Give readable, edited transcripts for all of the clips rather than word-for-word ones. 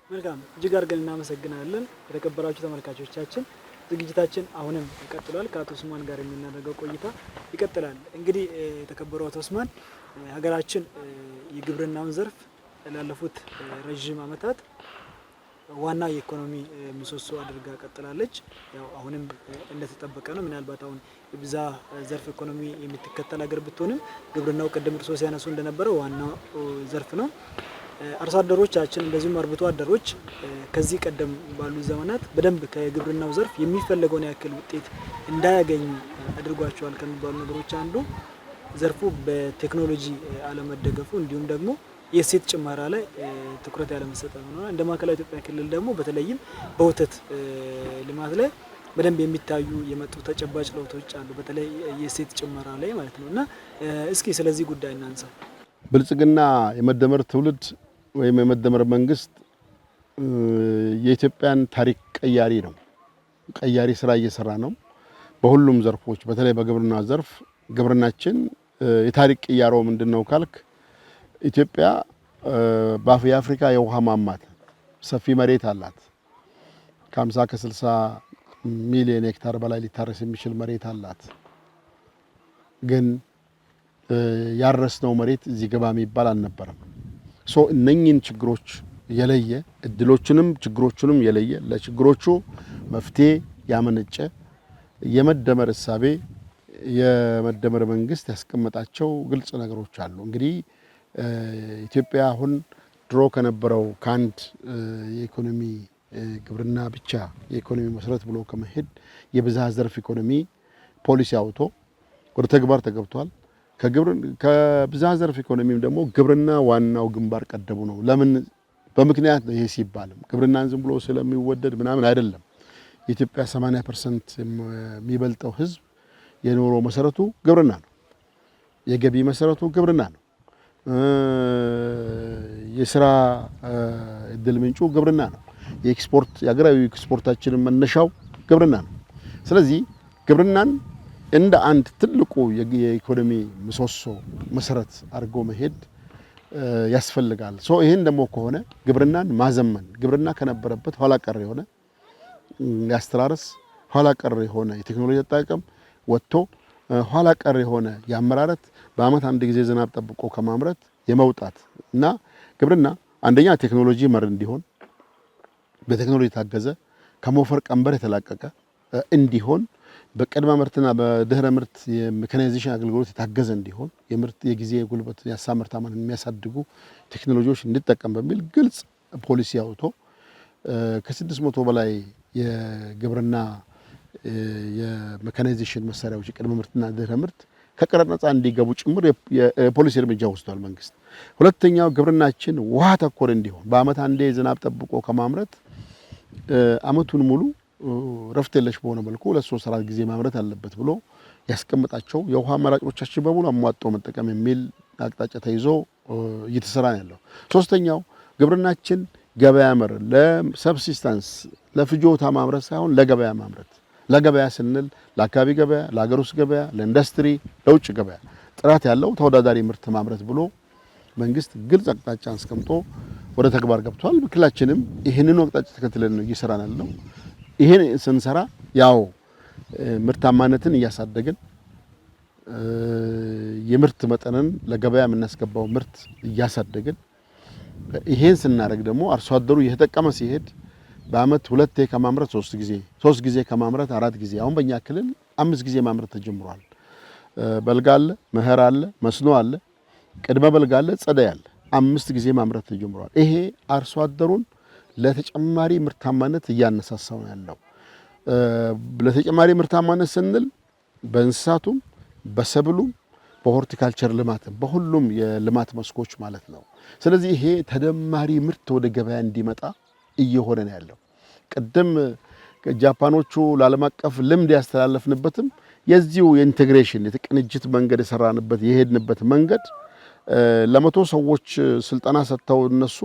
መልካም፣ እጅግ አድርገን እናመሰግናለን። የተከበራችሁ ተመልካቾቻችን፣ ዝግጅታችን አሁንም ይቀጥላል። ከአቶ ኡስማን ጋር የምናደርገው ቆይታ ይቀጥላል። እንግዲህ የተከበሩ አቶ ኡስማን፣ ሀገራችን የግብርናውን ዘርፍ ላለፉት ረዥም ዓመታት ዋና የኢኮኖሚ ምሰሶ አድርጋ ቀጥላለች። ያው አሁንም እንደተጠበቀ ነው። ምናልባት አሁን የብዝሃ ዘርፍ ኢኮኖሚ የምትከተል ሀገር ብትሆንም ግብርናው ቅድም እርስዎ ሲያነሱ እንደነበረው ዋናው ዘርፍ ነው። አርሶ አደሮቻችን እንደዚሁም አርብቶ አደሮች ከዚህ ቀደም ባሉ ዘመናት በደንብ ከግብርናው ዘርፍ የሚፈለገውን ያክል ውጤት እንዳያገኙ አድርጓቸዋል ከሚባሉ ነገሮች አንዱ ዘርፉ በቴክኖሎጂ አለመደገፉ እንዲሁም ደግሞ የእሴት ጭማሪ ላይ ትኩረት ያለመሰጠት ነው። እንደ ማዕከላዊ ኢትዮጵያ ክልል ደግሞ በተለይም በወተት ልማት ላይ በደንብ የሚታዩ የመጡ ተጨባጭ ለውጦች አሉ፣ በተለይ የእሴት ጭመራ ላይ ማለት ነው። እና እስኪ ስለዚህ ጉዳይ እናንሳ። ብልጽግና የመደመር ትውልድ ወይም የመደመር መንግስት የኢትዮጵያን ታሪክ ቀያሪ ነው። ቀያሪ ስራ እየሰራ ነው በሁሉም ዘርፎች፣ በተለይ በግብርና ዘርፍ። ግብርናችን የታሪክ ቅያሮ ምንድነው ካልክ፣ ኢትዮጵያ የአፍሪካ የውሃ ማማት ሰፊ መሬት አላት። ከ50 ከ60 ሚሊዮን ሄክታር በላይ ሊታረስ የሚችል መሬት አላት። ግን ያረስነው መሬት እዚህ ግባ የሚባል አልነበረም። So እነኚህን ችግሮች የለየ፣ እድሎቹንም ችግሮቹንም የለየ፣ ለችግሮቹ መፍትሄ ያመነጨ የመደመር እሳቤ፣ የመደመር መንግስት ያስቀመጣቸው ግልጽ ነገሮች አሉ። እንግዲህ ኢትዮጵያ አሁን ድሮ ከነበረው ከአንድ የኢኮኖሚ ግብርና ብቻ የኢኮኖሚ መሰረት ብሎ ከመሄድ የብዝሃ ዘርፍ ኢኮኖሚ ፖሊሲ አውጥቶ ወደ ተግባር ተገብቷል። ከብዝሃ ዘርፍ ኢኮኖሚም ደግሞ ግብርና ዋናው ግንባር ቀደሙ ነው። ለምን? በምክንያት ነው። ይሄ ሲባልም ግብርናን ዝም ብሎ ስለሚወደድ ምናምን አይደለም። የኢትዮጵያ 80% የሚበልጠው ህዝብ የኑሮ መሰረቱ ግብርና ነው። የገቢ መሰረቱ ግብርና ነው። የስራ እድል ምንጩ ግብርና ነው። የኤክስፖርት፣ የሀገራዊ ኤክስፖርታችንን መነሻው ግብርና ነው። ስለዚህ ግብርናን እንደ አንድ ትልቁ የኢኮኖሚ ምሰሶ መሰረት አድርጎ መሄድ ያስፈልጋል። So ይሄን ደግሞ ከሆነ ግብርናን ማዘመን፣ ግብርና ከነበረበት ኋላ ቀር የሆነ የአስተራረስ፣ ኋላ ቀር የሆነ የቴክኖሎጂ አጠቃቀም ወጥቶ፣ ኋላ ቀር የሆነ የአመራረት፣ በአመት አንድ ጊዜ ዝናብ ጠብቆ ከማምረት የመውጣት እና ግብርና አንደኛ ቴክኖሎጂ መር እንዲሆን፣ በቴክኖሎጂ የታገዘ፣ ከሞፈር ቀንበር የተላቀቀ እንዲሆን፣ በቅድመ ምርትና በድህረ ምርት የሜካናይዜሽን አገልግሎት የታገዘ እንዲሆን፣ የምርት፣ የጊዜ፣ የጉልበት፣ የሀሳብ ምርታማነት የሚያሳድጉ ቴክኖሎጂዎች እንዲጠቀም በሚል ግልጽ ፖሊሲ አውጥቶ ከ600 በላይ የግብርና የሜካናይዜሽን መሳሪያዎች የቅድመ ምርትና ድህረ ምርት ከቀረጥ ነጻ እንዲገቡ ጭምር የፖሊሲ እርምጃ ወስዷል መንግስት። ሁለተኛው ግብርናችን ውሃ ተኮር እንዲሆን፣ በአመት አንዴ ዝናብ ጠብቆ ከማምረት አመቱን ሙሉ ረፍት የለሽ በሆነ መልኩ ሁለት፣ ሶስት፣ አራት ጊዜ ማምረት አለበት ብሎ ያስቀምጣቸው የውሃ አማራጮቻችን በሙሉ አሟጦ መጠቀም የሚል አቅጣጫ ተይዞ እየተሰራ ነው ያለው። ሶስተኛው ግብርናችን ገበያ መር፣ ለ subsistence ለፍጆታ ማምረት ሳይሆን ለገበያ ማምረት፣ ለገበያ ስንል ለአካባቢ ገበያ፣ ለሀገር ውስጥ ገበያ፣ ለኢንዱስትሪ፣ ለውጭ ገበያ ጥራት ያለው ተወዳዳሪ ምርት ማምረት ብሎ መንግስት ግልጽ አቅጣጫ አስቀምጦ ወደ ተግባር ገብቷል። ክልላችንም ይህንን አቅጣጫ ተከትለን ነው እየሰራን ያለው። ይህን ስንሰራ ያው ምርታማነትን እያሳደግን፣ የምርት መጠንን፣ ለገበያ የምናስገባው ምርት እያሳደግን፣ ይሄን ስናደርግ ደግሞ አርሶ አደሩ እየተጠቀመ ሲሄድ በአመት ሁለቴ ከማምረት ሶስት ጊዜ፣ ሶስት ጊዜ ከማምረት አራት ጊዜ፣ አሁን በእኛ ክልል አምስት ጊዜ ማምረት ተጀምሯል። በልግ አለ፣ መኸር አለ፣ መስኖ አለ፣ ቅድመ በልግ አለ፣ ጸደይ አለ። አምስት ጊዜ ማምረት ተጀምሯል። ይሄ አርሶ አደሩን ለተጨማሪ ምርታማነት እያነሳሳው ነው ያለው። ለተጨማሪ ምርታማነት ስንል በእንስሳቱም፣ በሰብሉም፣ በሆርቲካልቸር ልማትም፣ በሁሉም የልማት መስኮች ማለት ነው። ስለዚህ ይሄ ተደማሪ ምርት ወደ ገበያ እንዲመጣ እየሆነ ነው ያለው። ቅድም ጃፓኖቹ ለዓለም አቀፍ ልምድ ያስተላለፍንበትም የዚሁ የ integration የቅንጅት መንገድ የሰራንበት የሄድንበት መንገድ፣ ለ100 ሰዎች ስልጠና ሰጥተው እነሱ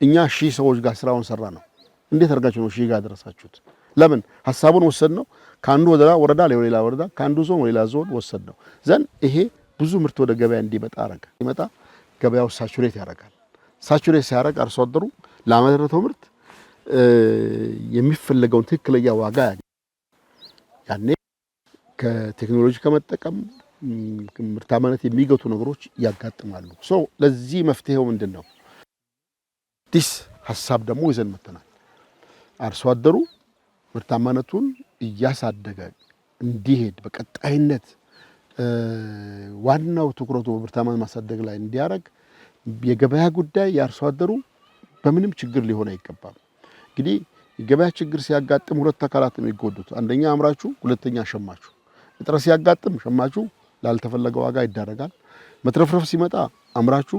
እኛ 1000 ሰዎች ጋር ስራውን ሰራነው። እንዴት አድርጋችሁ ነው 1000 ጋር ደረሳችሁት? ለምን? ሀሳቡን ወሰድነው፣ ከአንዱ ወረዳ ወረዳ ሌላ ወረዳ፣ ከአንዱ ዞን ወደ ሌላ ዞን ወሰድነው። Then ይሄ ብዙ ምርት ወደ ገበያ እንዲመጣ አረገ። ይመጣ ገበያው saturate ያደርጋል። Saturate ሲያደርግ አርሶ አደሩ ላመረተው ምርት የሚፈለገውን ትክክለኛ ዋጋ ያኔ ከቴክኖሎጂ ከመጠቀም ምርታማነት የሚገቱ ነገሮች ያጋጥማሉ። So ለዚህ መፍትሄው ምንድን ነው? አዲስ ሀሳብ ደግሞ ይዘን መጥተናል። አርሶ አደሩ ምርታማነቱን እያሳደገ እንዲሄድ በቀጣይነት ዋናው ትኩረቱ በምርታማነት ማሳደግ ላይ እንዲያደርግ የገበያ ጉዳይ የአርሶ አደሩ በምንም ችግር ሊሆን አይገባም። እንግዲህ የገበያ ችግር ሲያጋጥም ሁለት አካላት የሚጎዱት፣ አንደኛ አምራቹ፣ ሁለተኛ ሸማቹ። እጥረት ሲያጋጥም ሸማቹ ላልተፈለገ ዋጋ ይዳረጋል። መትረፍረፍ ሲመጣ አምራቹ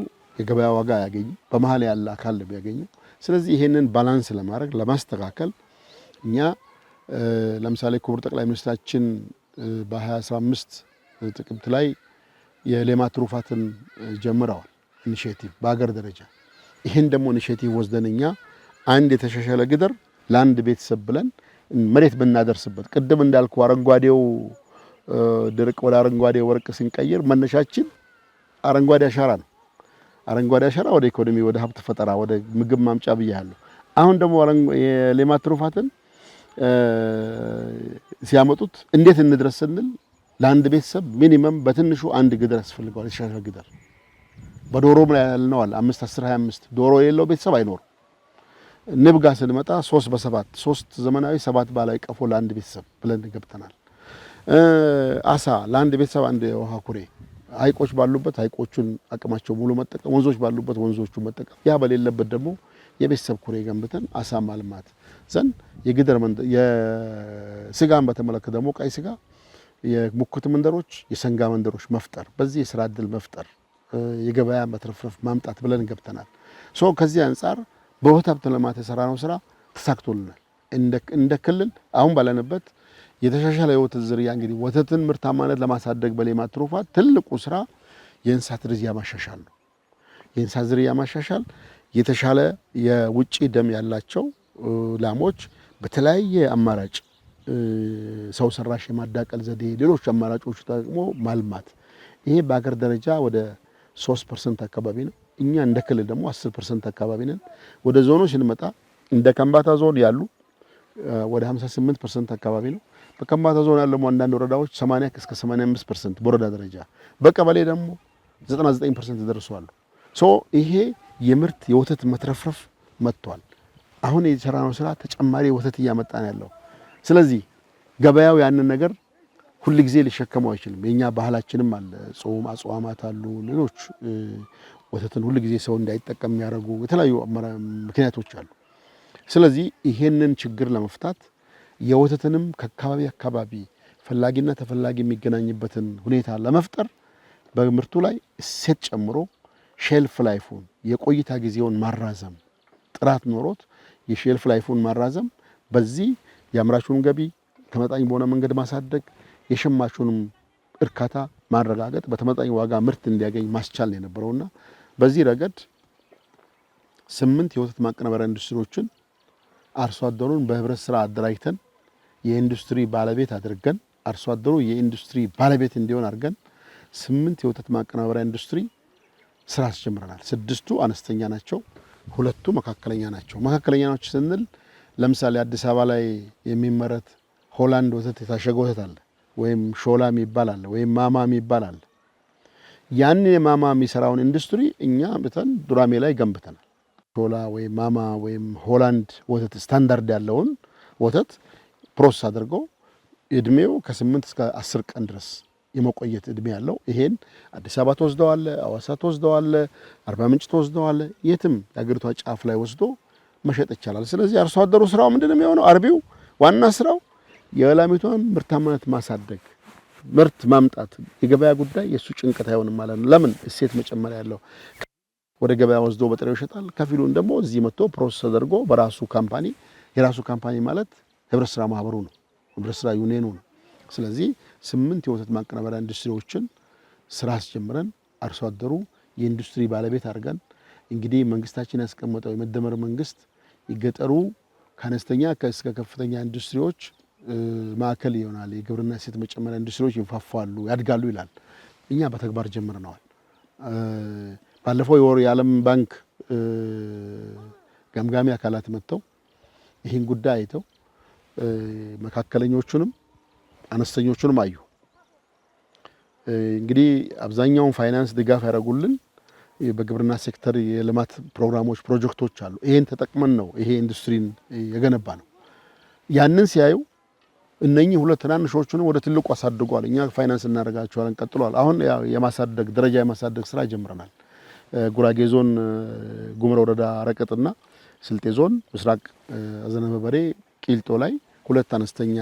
የገበያ ዋጋ አያገኝም፣ በመሀል ያለ አካል ነው የሚያገኘው። ስለዚህ ይሄንን balance ለማድረግ ለማስተካከል እኛ ለምሳሌ ክቡር ጠቅላይ ሚኒስትራችን በ2015 ጥቅምት ላይ የሌማት ትሩፋትን ጀምረዋል initiative በሀገር ደረጃ። ይህን ደግሞ initiative ወስደን እኛ አንድ የተሻሻለ ግደር ለአንድ ቤተሰብ ብለን መሬት ብናደርስበት፣ ቅድም እንዳልኩ አረንጓዴው ድርቅ ወደ አረንጓዴ ወርቅ ስንቀይር መነሻችን አረንጓዴ አሻራ ነው። አረንጓዴ አሻራ ወደ ኢኮኖሚ፣ ወደ ሀብት ፈጠራ፣ ወደ ምግብ ማምጫ ብያለሁ። አሁን ደግሞ የሌማት ትሩፋትን ሲያመጡት እንዴት እንድረስ ስንል ለአንድ ቤተሰብ minimum በትንሹ አንድ ግደር ያስፈልገዋል፣ የተሻሻለ ግደር። በዶሮም ላይ ያልነው አለ 5 10 25 ዶሮ የሌለው ቤተሰብ አይኖርም። ንብ ጋር ስንመጣ 3 በ7 3 ዘመናዊ 7 ባህላዊ ቀፎ ለአንድ ቤተሰብ ብለን ገብተናል። አሳ ለአንድ ቤተሰብ አንድ የውሃ ኩሬ፣ ሀይቆች ባሉበት ሀይቆቹን አቅማቸው ሙሉ መጠቀም፣ ወንዞች ባሉበት ወንዞቹን መጠቀም፣ ያ በሌለበት ደግሞ የቤተሰብ ኩሬ ገንብተን አሳ ማልማት ዘንድ የግደር የስጋን በተመለከተ ደግሞ ቀይ ስጋ የሙክት መንደሮች፣ የሰንጋ መንደሮች መፍጠር፣ በዚህ የስራ እድል መፍጠር፣ የገበያ መትረፍረፍ ማምጣት ብለን ገብተናል። So ከዚህ አንጻር በወተት ሀብት ልማት የሰራነው ስራ ተሳክቶልናል። እንደ ክልል አሁን ባለንበት የተሻሻለ የወተት ዝርያ እንግዲህ ወተትን ምርታማነት ለማሳደግ በሌማት ትሩፋት ትልቁ ስራ የእንስሳት ዝርያ ማሻሻል ነው። የእንስሳት ዝርያ ማሻሻል የተሻለ የውጪ ደም ያላቸው ላሞች በተለያየ አማራጭ ሰው ሰራሽ የማዳቀል ዘዴ፣ ሌሎች አማራጮች ተጠቅሞ ማልማት። ይሄ በሀገር ደረጃ ወደ 3% አካባቢ ነው። እኛ እንደ ክልል ደግሞ 10% አካባቢ ነን። ወደ ዞኑ ስንመጣ እንደ ከምባታ ዞን ያሉ ወደ 58% አካባቢ ነው። በከምባታ ዞን ያሉ አንዳንድ ወረዳዎች 80 እስከ 85% በወረዳ ደረጃ፣ በቀበሌ ደግሞ 99% ደርሰዋል። So ይሄ የምርት የወተት መትረፍረፍ መጥቷል። አሁን የሰራነው ስራ ተጨማሪ ወተት እያመጣ ነው ያለው። ስለዚህ ገበያው ያንን ነገር ሁል ጊዜ ሊሸከመው አይችልም። የኛ ባህላችንም አለ፣ ጾም አጽዋማት አሉ፣ ሌሎች ወተትን ሁል ጊዜ ሰው እንዳይጠቀም የሚያደርጉ የተለያዩ ምክንያቶች አሉ። ስለዚህ ይሄንን ችግር ለመፍታት የወተትንም ከአካባቢ አካባቢ ፈላጊና ተፈላጊ የሚገናኝበትን ሁኔታ ለመፍጠር በምርቱ ላይ እሴት ጨምሮ shelf life ኡን የቆይታ ጊዜውን ማራዘም፣ ጥራት ኖሮት የ shelf life ኡን ማራዘም፣ በዚህ የአምራቹን ገቢ ተመጣጣኝ በሆነ መንገድ ማሳደግ፣ የሸማቹንም እርካታ ማረጋገጥ፣ በተመጣጣኝ ዋጋ ምርት እንዲያገኝ ማስቻል ነው የነበረውና በዚህ ረገድ 8 የወተት ማቀነባበሪያ ኢንዱስትሪዎችን አርሶ አደሩን በህብረት ስራ አደራጅተን የኢንዱስትሪ ባለቤት አድርገን፣ አርሶ አደሩ የኢንዱስትሪ ባለቤት እንዲሆን አድርገን 8 የወተት ማቀነባበሪያ ኢንዱስትሪ ስራ አስጀምረናል። 6ቱ አነስተኛ ናቸው፣ 2ቱ መካከለኛ ናቸው። መካከለኛ ናቸው ስንል ለምሳሌ አዲስ አበባ ላይ የሚመረት ሆላንድ ወተት የታሸገ ወተት አለ፣ ወይም ሾላ የሚባል አለ፣ ወይም ማማ የሚባል አለ። ያን የማማ የሚሰራውን ኢንዱስትሪ እኛ ብተን ዱራሜ ላይ ገንብተናል። ሾላ ወይም ማማ ወይም ሆላንድ ወተት ስታንዳርድ ያለውን ወተት process አድርገው እድሜው ከ8 እስከ 10 ቀን ድረስ የመቆየት እድሜ ያለው ይሄን አዲስ አበባ ተወስደዋል፣ አዋሳ ተወስደዋል፣ አርባ ምንጭ ተወስደዋል፣ የትም የአገሪቷ ጫፍ ላይ ወስዶ መሸጥ ይቻላል። ስለዚህ አርሶ አደሩ ስራው ምንድነው የሚሆነው? አርቢው ዋና ስራው የላሚቷን ምርታማነት ማሳደግ፣ ምርት ማምጣት፣ የገበያ ጉዳይ የሱ ጭንቀት አይሆንም ማለት ነው። ለምን እሴት መጨመር ያለው ወደ ገበያ ወስዶ በጥሬው ይሸጣል። ከፊሉን ደግሞ እዚህ መጥቶ process ተደርጎ በራሱ company፣ የራሱ company ማለት ህብረት ስራ ማህበሩ ነው፣ ህብረት ስራ ዩኒየኑ ነው። ስለዚህ 8 የወተት ማቀነባበሪያ ኢንዱስትሪዎችን ስራ አስጀምረን አርሶ አደሩ የኢንዱስትሪ ባለቤት አድርገን እንግዲህ መንግስታችን ያስቀመጠው የመደመር መንግስት የገጠሩ ከአነስተኛ እስከ ከፍተኛ ኢንዱስትሪዎች ማዕከል ይሆናል፣ የግብርና እሴት መጨመሪያ ኢንዱስትሪዎች ይንፋፋሉ፣ ያድጋሉ ይላል። እኛ በተግባር ጀምረነዋል። ባለፈው የወር የዓለም ባንክ ገምጋሚ አካላት መጥተው ይህን ጉዳይ አይተው መካከለኞቹንም አነስተኞቹንም አዩ። እንግዲህ አብዛኛውን ፋይናንስ ድጋፍ ያደረጉልን በግብርና ሴክተር የልማት ፕሮግራሞች፣ ፕሮጀክቶች አሉ። ይሄን ተጠቅመን ነው ይሄ ኢንዱስትሪን የገነባ ነው። ያንን ሲያዩ እነኚህ ሁለት ትናንሾቹንም ወደ ትልቁ አሳድጓል። እኛ ፋይናንስ እናደርጋቸዋለን ቀጥሏል። አሁን የማሳደግ ደረጃ የማሳደግ ስራ ጀምረናል። ጉራጌ ዞን ጉምረ ወረዳ ረቀጥና ስልጤ ዞን ምስራቅ አዘነበበሬ ቂልጦ ላይ ሁለት አነስተኛ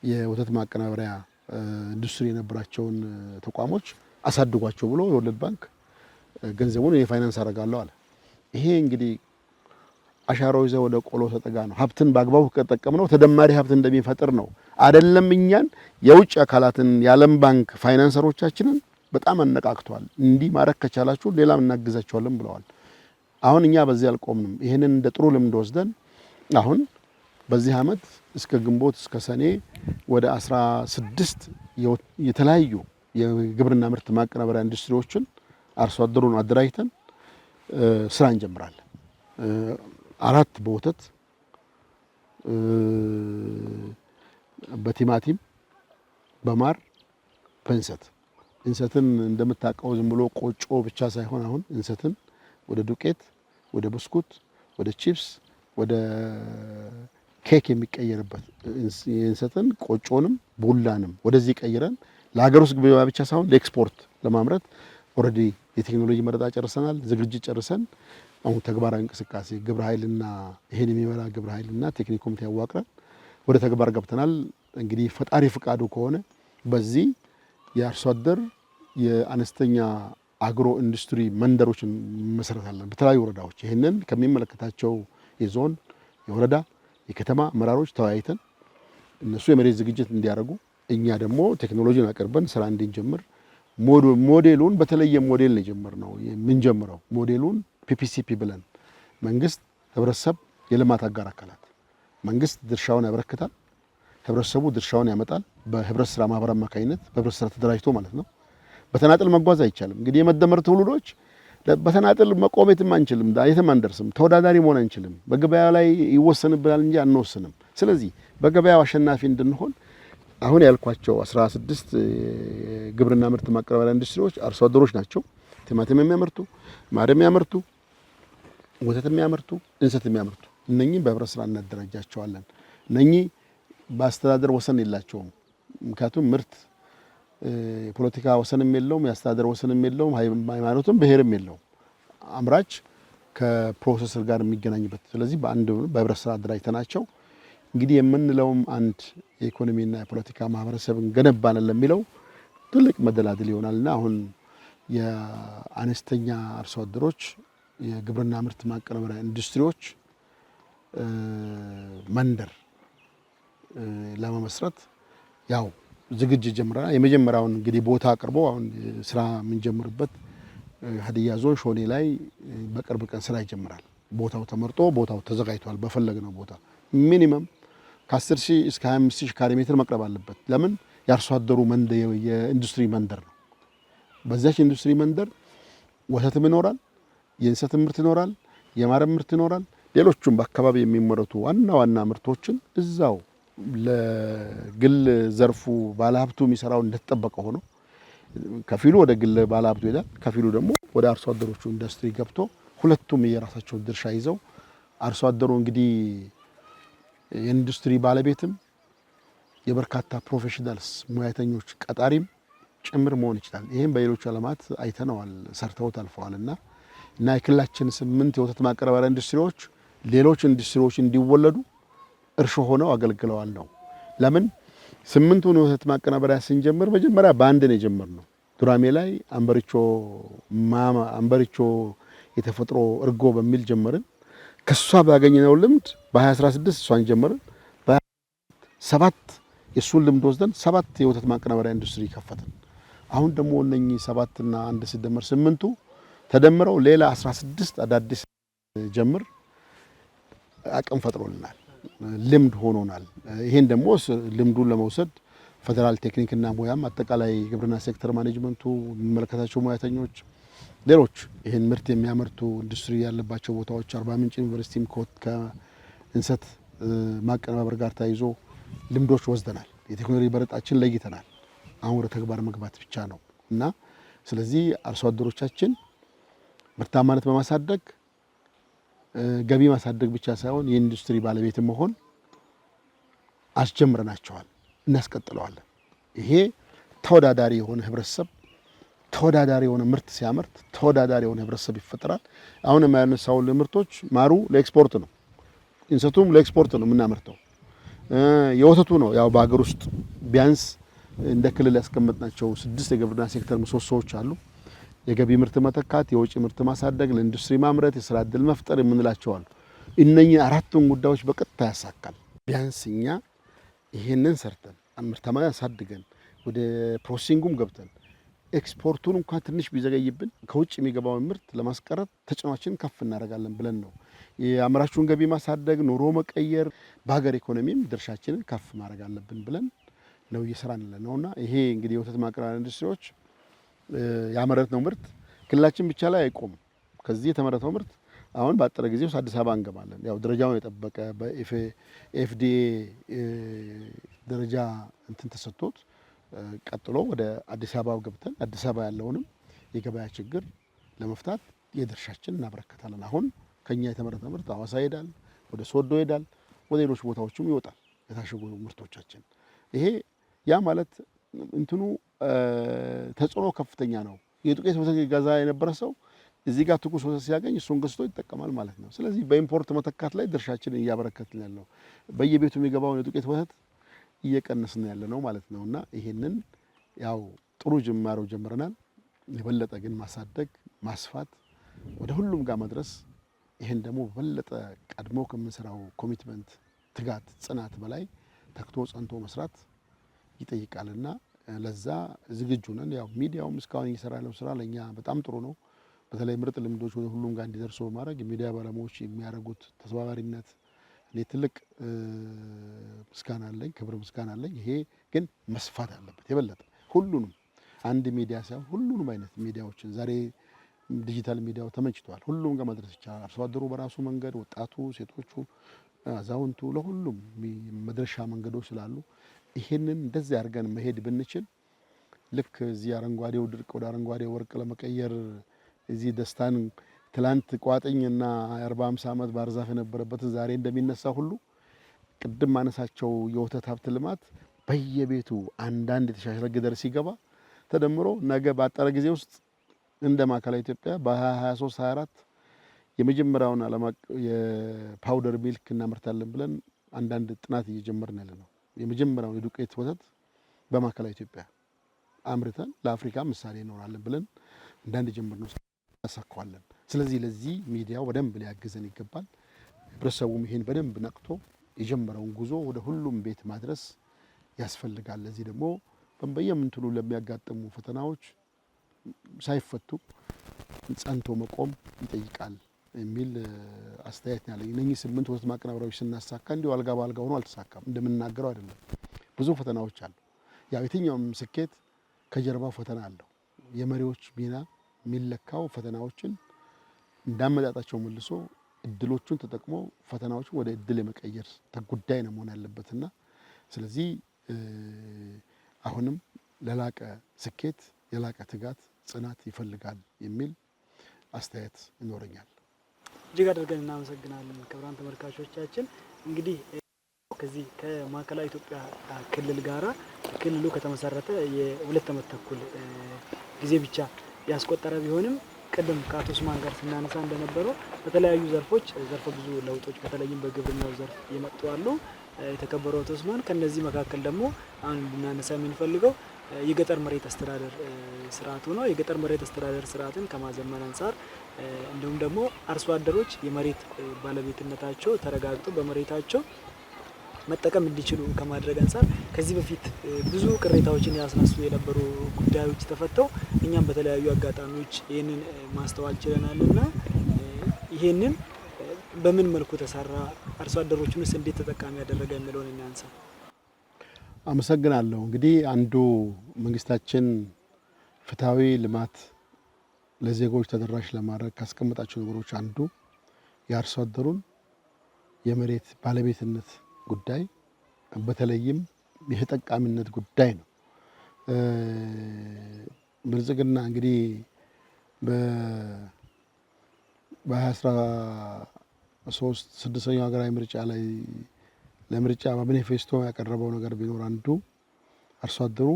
የወተት ማቀናበሪያ ኢንዱስትሪ የነበራቸውን ተቋሞች አሳድጓቸው ብሎ የ World Bank ገንዘቡን እኔ ፋይናንስ አደርጋለሁ አለ። ይሄ እንግዲህ አሻሮ ይዘህ ወደ ቆሎ ተጠጋ ነው። ሀብትን በአግባቡ ከተጠቀምነው ተደማሪ ሀብት እንደሚፈጥር ነው። አይደለም እኛን የውጭ አካላትን የዓለም ባንክ financer ኦቻችንን በጣም አነቃቅተዋል። እንዲህ ማድረግ ከቻላችሁ ሌላም እናግዛቸዋለን ብለዋል። አሁን እኛ በዚህ አልቆምንም። ይህንን እንደ ጥሩ ልምድ ወስደን አሁን በዚህ አመት እስከ ግንቦት እስከ ሰኔ ወደ 16 የተለያዩ የግብርና ምርት ማቀናበሪያ ኢንዱስትሪዎችን አርሶ አደሩን አደራጅተን ስራ እንጀምራለን። 4 በወተት፣ በቲማቲም፣ በማር፣ በእንሰት። እንሰትን እንደምታውቀው ዝም ብሎ ቆጮ ብቻ ሳይሆን አሁን እንሰትን ወደ ዱቄት፣ ወደ ብስኩት፣ ወደ ቺፕስ፣ ወደ ኬክ የሚቀየርበት የእንሰትን ቆጮንም ቡላንም ወደዚህ ቀይረን ለሀገር ውስጥ ገበያ ብቻ ሳይሆን ለኤክስፖርት ለማምረት already የቴክኖሎጂ መረጣ ጨርሰናል። ዝግጅት ጨርሰን አሁን ተግባራዊ እንቅስቃሴ ግብረ ኃይልና ይሄን የሚመራ ግብረ ኃይልና ቴክኒክ ኮሚቴ አዋቅረን ወደ ተግባር ገብተናል። እንግዲህ ፈጣሪ ፍቃዱ ከሆነ በዚህ የአርሶ አደር የአነስተኛ አግሮ ኢንዱስትሪ መንደሮችን መሰረታለን በተለያዩ ወረዳዎች። ይሄንን ከሚመለከታቸው የዞን፣ የወረዳ፣ የከተማ አመራሮች ተወያይተን እነሱ የመሬት ዝግጅት እንዲያደርጉ እኛ ደግሞ ቴክኖሎጂን አቅርበን ስራ እንድንጀምር ሞዴሉን በተለየ ሞዴል ነው የጀመርነው የምንጀምረው። ሞዴሉን PPCP ብለን መንግስት፣ ህብረተሰብ፣ የልማት አጋር አካላት መንግስት ድርሻውን ያበረክታል፣ ህብረተሰቡ ድርሻውን ያመጣል። በህብረት ስራ ማህበር አማካኝነት በህብረት ስራ ተደራጅቶ ማለት ነው። በተናጥል መጓዝ አይቻልም። እንግዲህ የመደመር ትውልዶች በተናጥል መቆም የትም አንችልም፣ የትም አንደርስም፣ ተወዳዳሪ መሆን አንችልም። በገበያ ላይ ይወሰንብናል እንጂ አንወስንም። ስለዚህ በገበያው አሸናፊ እንድንሆን አሁን ያልኳቸው 16 ግብርና ምርት ማቀነባበሪያ ኢንዱስትሪዎች አርሶ አደሮች ናቸው። ቲማቲም የሚያመርቱ፣ ማር የሚያመርቱ፣ ወተት የሚያመርቱ፣ እንሰት የሚያመርቱ እነኚህ በህብረት ስራ እናደራጃቸዋለን። እነኚህ በአስተዳደር ወሰን የላቸውም። ምክንያቱም ምርት የፖለቲካ ወሰንም የለውም፣ የአስተዳደር ወሰንም የለውም፣ ሃይማኖትም ብሔርም የለውም። አምራች ከ processor ጋር የሚገናኝበት ስለዚህ በአንድ በህብረት ስራ አደራጅተናቸው እንግዲህ የምንለውም አንድ የኢኮኖሚና የፖለቲካ ማህበረሰብን ገነባን ለሚለው ትልቅ መደላድል ይሆናልና አሁን የአነስተኛ አርሶ አደሮች የግብርና ምርት ማቀነባበሪያ ኢንዱስትሪዎች መንደር ለመመስረት ያው ዝግጅት ጀምረናል። የመጀመሪያውን እንግዲህ ቦታ አቅርቦ አሁን ስራ የምንጀምርበት ሀዲያ ዞን ሾኔ ላይ በቅርብ ቀን ስራ ይጀምራል። ቦታው ተመርጦ ቦታው ተዘጋጅቷል። በፈለግነው ቦታ minimum ከ10 ሺህ እስከ 25 ሺህ ካሬ ሜትር መቅረብ አለበት። ለምን የአርሶ አደሩ መንደር የኢንዱስትሪ መንደር ነው። በዛች ኢንዱስትሪ መንደር ወተትም ይኖራል፣ የእንሰት ምርት ይኖራል፣ የማር ምርት ይኖራል። ሌሎቹም በአካባቢ የሚመረቱ ዋና ዋና ምርቶችን እዛው ለግል ዘርፉ ባለሀብቱ የሚሰራው እንደተጠበቀ ሆኖ ከፊሉ ወደ ግል ባለሀብቱ ይሄዳል፣ ከፊሉ ደግሞ ወደ አርሶ አደሮቹ ኢንዱስትሪ ገብቶ ሁለቱም የራሳቸውን ድርሻ ይዘው አርሶ አደሩ እንግዲህ የኢንዱስትሪ ባለቤትም የበርካታ professionals ሙያተኞች ቀጣሪም ጭምር መሆን ይችላል። ይህም በሌሎች ዓለማት አይተነዋል፣ ሰርተውት አልፈዋልና እና የክልላችን 8 የወተት ማቀነባበሪያ ኢንዱስትሪዎች ሌሎች ኢንዱስትሪዎች እንዲወለዱ እርሾ ሆነው አገልግለዋል ነው። ለምን 8ቱን የወተት ማቀናበሪያ ስንጀምር መጀመሪያ በአንድ ነው የጀመርነው። ዱራሜ ላይ አንበሪቾ የተፈጥሮ እርጎ በሚል ጀመርን። ከሷ ባገኘነው ልምድ በ2016 እሷን ጀመርን። በ7 የሱን ልምድ ወስደን 7 የወተት ማቀናበሪያ ኢንዱስትሪ ከፈትን። አሁን ደግሞ እነኚህ 7 እና 1 ሲደመር 8ቱ ተደምረው ሌላ 16 አዳዲስ ጀምር አቅም ፈጥሮልናል፣ ልምድ ሆኖናል። ይሄን ደግሞ ልምዱን ለመውሰድ ፌደራል ቴክኒክና ሙያም አጠቃላይ የግብርና ሴክተር management ኡ የሚመለከታቸው ሙያተኞች፣ ሌሎች ይሄን ምርት የሚያመርቱ ኢንዱስትሪ ያለባቸው ቦታዎች አርባ ምንጭ ዩኒቨርሲቲም ከእንሰት ማቀነባበር ጋር ተያይዞ ልምዶች ወስደናል። የቴክኖሎጂ በረጣችን ለይተናል። አሁን ወደ ተግባር መግባት ብቻ ነው እና ስለዚህ አርሶ አደሮቻችን ምርታማነት በማሳደግ ገቢ ማሳደግ ብቻ ሳይሆን የኢንዱስትሪ ባለቤት መሆን አስጀምረናቸዋል፣ እናስቀጥለዋለን። ይሄ ተወዳዳሪ የሆነ ህብረተሰብ ተወዳዳሪ የሆነ ምርት ሲያመርት ተወዳዳሪ የሆነ ህብረተሰብ ይፈጠራል። አሁን የማያነሳው ምርቶች ማሩ ለኤክስፖርት ነው፣ እንሰቱም ለኤክስፖርት ነው የምናመርተው። የወተቱ ነው ያው በሀገር ውስጥ ቢያንስ እንደ ክልል ያስቀመጥናቸው 6 የግብርና ሴክተር ምሰሶዎች አሉ። የገቢ ምርት መተካት፣ የወጪ ምርት ማሳደግ፣ ለኢንዱስትሪ ማምረት፣ የስራ እድል መፍጠር የምንላቸው አሉ። እነኚህ አራቱን ጉዳዮች በቀጥታ ያሳካል። ቢያንስ እኛ ይሄንን ሰርተን ምርታማነት አሳድገን ወደ processing ኡም ገብተን ኤክስፖርቱን እንኳን ትንሽ ቢዘገይብን ከውጭ የሚገባውን ምርት ለማስቀረት ተጽዕኖአችንን ከፍ እናደርጋለን ብለን ነው። የአምራቹን ገቢ ማሳደግ፣ ኑሮ መቀየር፣ በሀገር ኢኮኖሚም ድርሻችንን ከፍ ማድረግ አለብን ብለን ነው እየሰራን ያለ ነውና ይሄ እንግዲህ የወተት ማቀነባበሪያ ኢንዱስትሪዎች ያመረትነው ምርት ክልላችን ብቻ ላይ አይቆምም። ከዚህ የተመረተው ምርት አሁን ባጠረ ጊዜ ውስጥ አዲስ አበባ እንገባለን። ያው ደረጃውን የጠበቀ በ FDA ደረጃ እንትን ተሰጥቶት ቀጥሎ ወደ አዲስ አበባ ገብተን አዲስ አበባ ያለውንም የገበያ ችግር ለመፍታት የድርሻችን እናበረከታለን። አሁን ከኛ የተመረተ ምርት ሐዋሳ ይሄዳል፣ ወደ ሶዶ ይሄዳል፣ ወደ ሌሎች ቦታዎችም ይወጣል የታሸጉ ምርቶቻችን። ይሄ ያ ማለት እንትኑ ተጽዕኖ ከፍተኛ ነው። የዱቄት ወተት ገዛ የነበረ ሰው እዚህ ጋር ትኩስ ወተት ሲያገኝ እሱን ገዝቶ ይጠቀማል ማለት ነው። ስለዚህ በ import መተካት ላይ ድርሻችንን እያበረከትን ያለው በየቤቱ የሚገባውን የዱቄት ወተት እየቀነስን ያለ ነው ማለት ነው። እና ይሄንን ያው ጥሩ ጅማሮ ጀምረናል። የበለጠ ግን ማሳደግ፣ ማስፋት፣ ወደ ሁሉም ጋር መድረስ ይሄን ደግሞ በበለጠ ቀድሞ ከምንሰራው commitment፣ ትጋት፣ ጽናት በላይ ተግቶ ጸንቶ መስራት ይጠይቃልና ለዛ ዝግጁ ነን። ያው ሚዲያውም እስካሁን እየሰራ ያለው ስራ ለእኛ በጣም ጥሩ ነው። በተለይ ምርጥ ልምዶች ወደ ሁሉም ጋር እንዲደርሱ በማድረግ የሚዲያ ባለሙያዎች የሚያደርጉት ተባባሪነት እኔ ትልቅ ምስጋና አለኝ፣ ክብር ምስጋና አለኝ። ይሄ ግን መስፋት አለበት የበለጠ ሁሉንም አንድ ሚዲያ ሳይሆን ሁሉንም አይነት ሚዲያዎችን ዛሬ ዲጂታል ሚዲያው ተመችቷል። ሁሉም ጋር መድረስ ይቻላል። አርሶ አደሩ በራሱ መንገድ፣ ወጣቱ፣ ሴቶቹ፣ አዛውንቱ ለሁሉም መድረሻ መንገዶች ስላሉ ይሄንን እንደዚህ አድርገን መሄድ ብንችል ልክ እዚህ አረንጓዴው ድርቅ ወደ አረንጓዴ ወርቅ ለመቀየር እዚህ ደስታን ትላንት ቋጥኝና 40 50 ዓመት ባህር ዛፍ የነበረበትን ዛሬ እንደሚነሳ ሁሉ ቅድም ማነሳቸው የወተት ሀብት ልማት በየቤቱ አንዳንድ የተሻሻለ ጊደር ሲገባ ተደምሮ ነገ ባጠረ ጊዜ ውስጥ እንደ ማዕከላዊ ኢትዮጵያ በ2023 24 የመጀመሪያውን ዓለም የ powder milk እናመርታለን ብለን አንዳንድ ጥናት እየጀመርን ያለ ነው። የመጀመሪያውን የዱቄት ወተት በማዕከላዊ ኢትዮጵያ አምርተን ለአፍሪካ ምሳሌ እንሆናለን ብለን አንዳንድ ጀመርነው እናሳካዋለን። ስለዚህ ለዚህ ሚዲያው በደንብ ሊያግዘን ይገባል። ህብረተሰቡም ይሄን በደንብ ነቅቶ የጀመረውን ጉዞ ወደ ሁሉም ቤት ማድረስ ያስፈልጋል። ለዚህ ደግሞ በየምንትኑ ለሚያጋጥሙ ፈተናዎች ሳይፈቱ ጸንቶ መቆም ይጠይቃል የሚል አስተያየት ነው ያለኝ። እነኚህ 8 ወተት ማቀናበሪያዎች ስናሳካ እንዲሁ አልጋ በአልጋ ሆኖ አልተሳካም። እንደምናገረው አይደለም፣ ብዙ ፈተናዎች አሉ። ያው የትኛውም ስኬት ከጀርባው ፈተና አለው። የመሪዎች ሚና የሚለካው ፈተናዎችን እንዳመጣጣቸው መልሶ እድሎቹን ተጠቅሞ ፈተናዎችን ወደ እድል የመቀየር ጉዳይ ነው መሆን ያለበትና ስለዚህ አሁንም ለላቀ ስኬት የላቀ ትጋት፣ ጽናት ይፈልጋል የሚል አስተያየት ይኖረኛል። እጅግ አድርገን እናመሰግናለን። ክቡራን ተመልካቾቻችን እንግዲህ ከዚህ ከማዕከላዊ ኢትዮጵያ ክልል ጋራ ክልሉ ከተመሰረተ የ2 ዓመት ተኩል ጊዜ ብቻ ያስቆጠረ ቢሆንም ቅድም ከአቶ ኡስማን ጋር ስናነሳ እንደነበረው በተለያዩ ዘርፎች ዘርፈ ብዙ ለውጦች በተለይም በግብርናው ዘርፍ የመጡ አሉ። የተከበሩ አቶ ኡስማን ከነዚህ መካከል ደግሞ አሁን እንድናነሳ የምንፈልገው የገጠር መሬት አስተዳደር ስርዓቱ ነው። የገጠር መሬት አስተዳደር ስርዓትን ከማዘመን አንጻር እንዲሁም ደግሞ አርሶ አደሮች የመሬት ባለቤትነታቸው ተረጋግጦ በመሬታቸው መጠቀም እንዲችሉ ከማድረግ አንጻር ከዚህ በፊት ብዙ ቅሬታዎችን ያስነሱ የነበሩ ጉዳዮች ተፈተው እኛም በተለያዩ አጋጣሚዎች ይህንን ማስተዋል ችለናል እና ይህንን በምን መልኩ ተሰራ፣ አርሶ አደሮቹንስ እንዴት ተጠቃሚ ያደረገ የሚለውን እናንሳ። አመሰግናለሁ። እንግዲህ አንዱ መንግስታችን ፍትሐዊ ልማት ለዜጎች ተደራሽ ለማድረግ ካስቀመጣቸው ነገሮች አንዱ የአርሶ አደሩን የመሬት ባለቤትነት ጉዳይ በተለይም የተጠቃሚነት ጉዳይ ነው። ብልጽግና እንግዲህ በ2013 ስድስተኛው ሀገራዊ ምርጫ ላይ ለምርጫ በማኒፌስቶ ያቀረበው ነገር ቢኖር አንዱ አርሶ አደሩ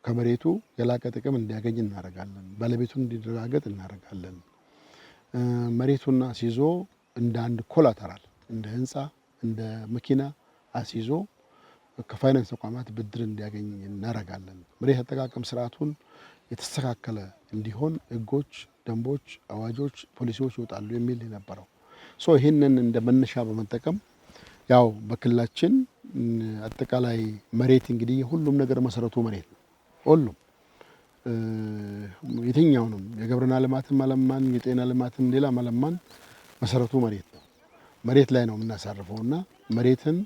ከመሬቱ የላቀ ጥቅም እንዲያገኝ እናደርጋለን፣ ባለቤቱን እንዲረጋገጥ እናደርጋለን። መሬቱን አስይዞ እንደ አንድ collateral፣ እንደ ህንፃ፣ እንደ መኪና አስይዞ ከፋይናንስ ተቋማት ብድር እንዲያገኝ እናደርጋለን። መሬት አጠቃቀም ስርዓቱን የተስተካከለ እንዲሆን ህጎች፣ ደንቦች፣ አዋጆች፣ ፖሊሲዎች ይወጣሉ የሚል የነበረው፣ so ይህንን እንደ መነሻ በመጠቀም ያው በክልላችን አጠቃላይ መሬት እንግዲህ የሁሉም ነገር መሰረቱ መሬት ነው። ሁሉም የትኛውንም የግብርና ልማትም አለማን፣ የጤና ልማትም ሌላ አለማን መሰረቱ መሬት ነው። መሬት ላይ ነው የምናሳርፈው እና መሬትን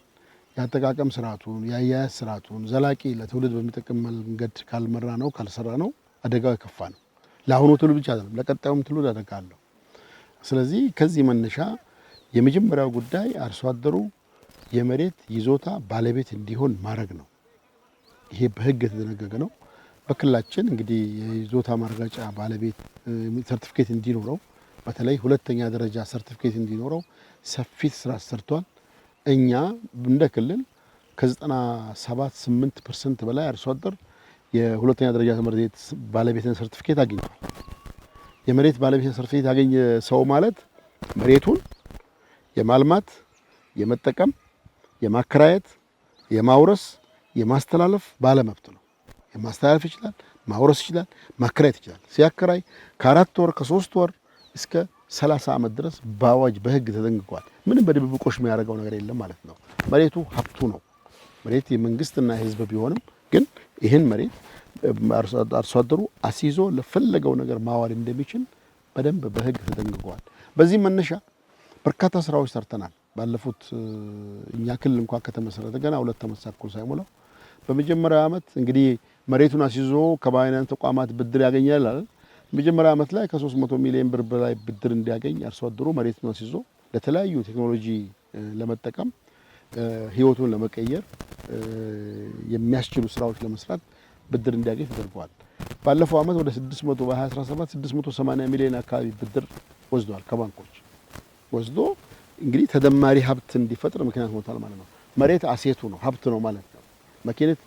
የአጠቃቀም ስርዓቱን፣ የአያያዝ ስርዓቱን ዘላቂ ለትውልድ በሚጠቅም መንገድ ካልመራ ነው፣ ካልሰራ ነው፣ አደጋው የከፋ ነው። ለአሁኑ ትውልድ ብቻ አይደለም፣ ለቀጣዩም ትውልድ አደጋ አለው። ስለዚህ ከዚህ መነሻ የመጀመሪያው ጉዳይ አርሶ አደሩ የመሬት ይዞታ ባለቤት እንዲሆን ማድረግ ነው። ይሄ በህግ የተደነገገ ነው። በክልላችን እንግዲህ የይዞታ ማረጋገጫ ባለቤት ሰርቲፊኬት እንዲኖረው፣ በተለይ ሁለተኛ ደረጃ ሰርቲፊኬት እንዲኖረው ሰፊ ስራ ሰርቷል። እኛ እንደ ክልል ከ97.8% በላይ አርሶ አደር የሁለተኛ ደረጃ መሬት ባለቤትነት ሰርቲፊኬት አግኝቷል። የመሬት ባለቤትነት ሰርቲፊኬት ያገኘ ሰው ማለት መሬቱን የማልማት፣ የመጠቀም፣ የማከራየት፣ የማውረስ፣ የማስተላለፍ ባለመብት ነው። የማስተላለፍ ይችላል፣ ማውረስ ይችላል፣ ማከራየት ይችላል። ሲያከራይ ከ4 ወር፣ ከ3 ወር እስከ 30 ዓመት ድረስ በአዋጅ በህግ ተደንግጓል። ምንም በድብብቆሽ የሚያደርገው ነገር የለም ማለት ነው። መሬቱ ሀብቱ ነው። መሬት የመንግስትና የህዝብ ቢሆንም ግን ይህን መሬት አርሶ አደሩ አስይዞ ለፈለገው ነገር ማዋል እንደሚችል በደንብ በህግ ተደንግጓል። በዚህ መነሻ በርካታ ስራዎች ሰርተናል። ባለፉት እኛ ክልል እንኳን ከተመሰረተ ገና 2 ዓመት ተኩል ሳይሞላው በመጀመሪያው ዓመት እንግዲህ መሬቱን አስይዞ ከፋይናንስ ተቋማት ብድር ያገኛል አይደል? መጀመሪያ ዓመት ላይ ከ300 ሚሊዮን ብር በላይ ብድር እንዲያገኝ፣ አርሶ አደሩ መሬቱን አስይዞ ለተለያዩ ቴክኖሎጂ ለመጠቀም፣ ህይወቱን ለመቀየር የሚያስችሉ ስራዎች ለመስራት ብድር እንዲያገኝ ተደርጓል። ባለፈው ዓመት ወደ 600፣ በ2017 680 ሚሊዮን አካባቢ ብድር ወስዷል። ከባንኮች ወስዶ እንግዲህ ተደማሪ ሀብት እንዲፈጥር ምክንያት ሆኗል ማለት ነው። መሬት asset ኡ ነው፣ ሀብት ነው ማለት ነው። መሬት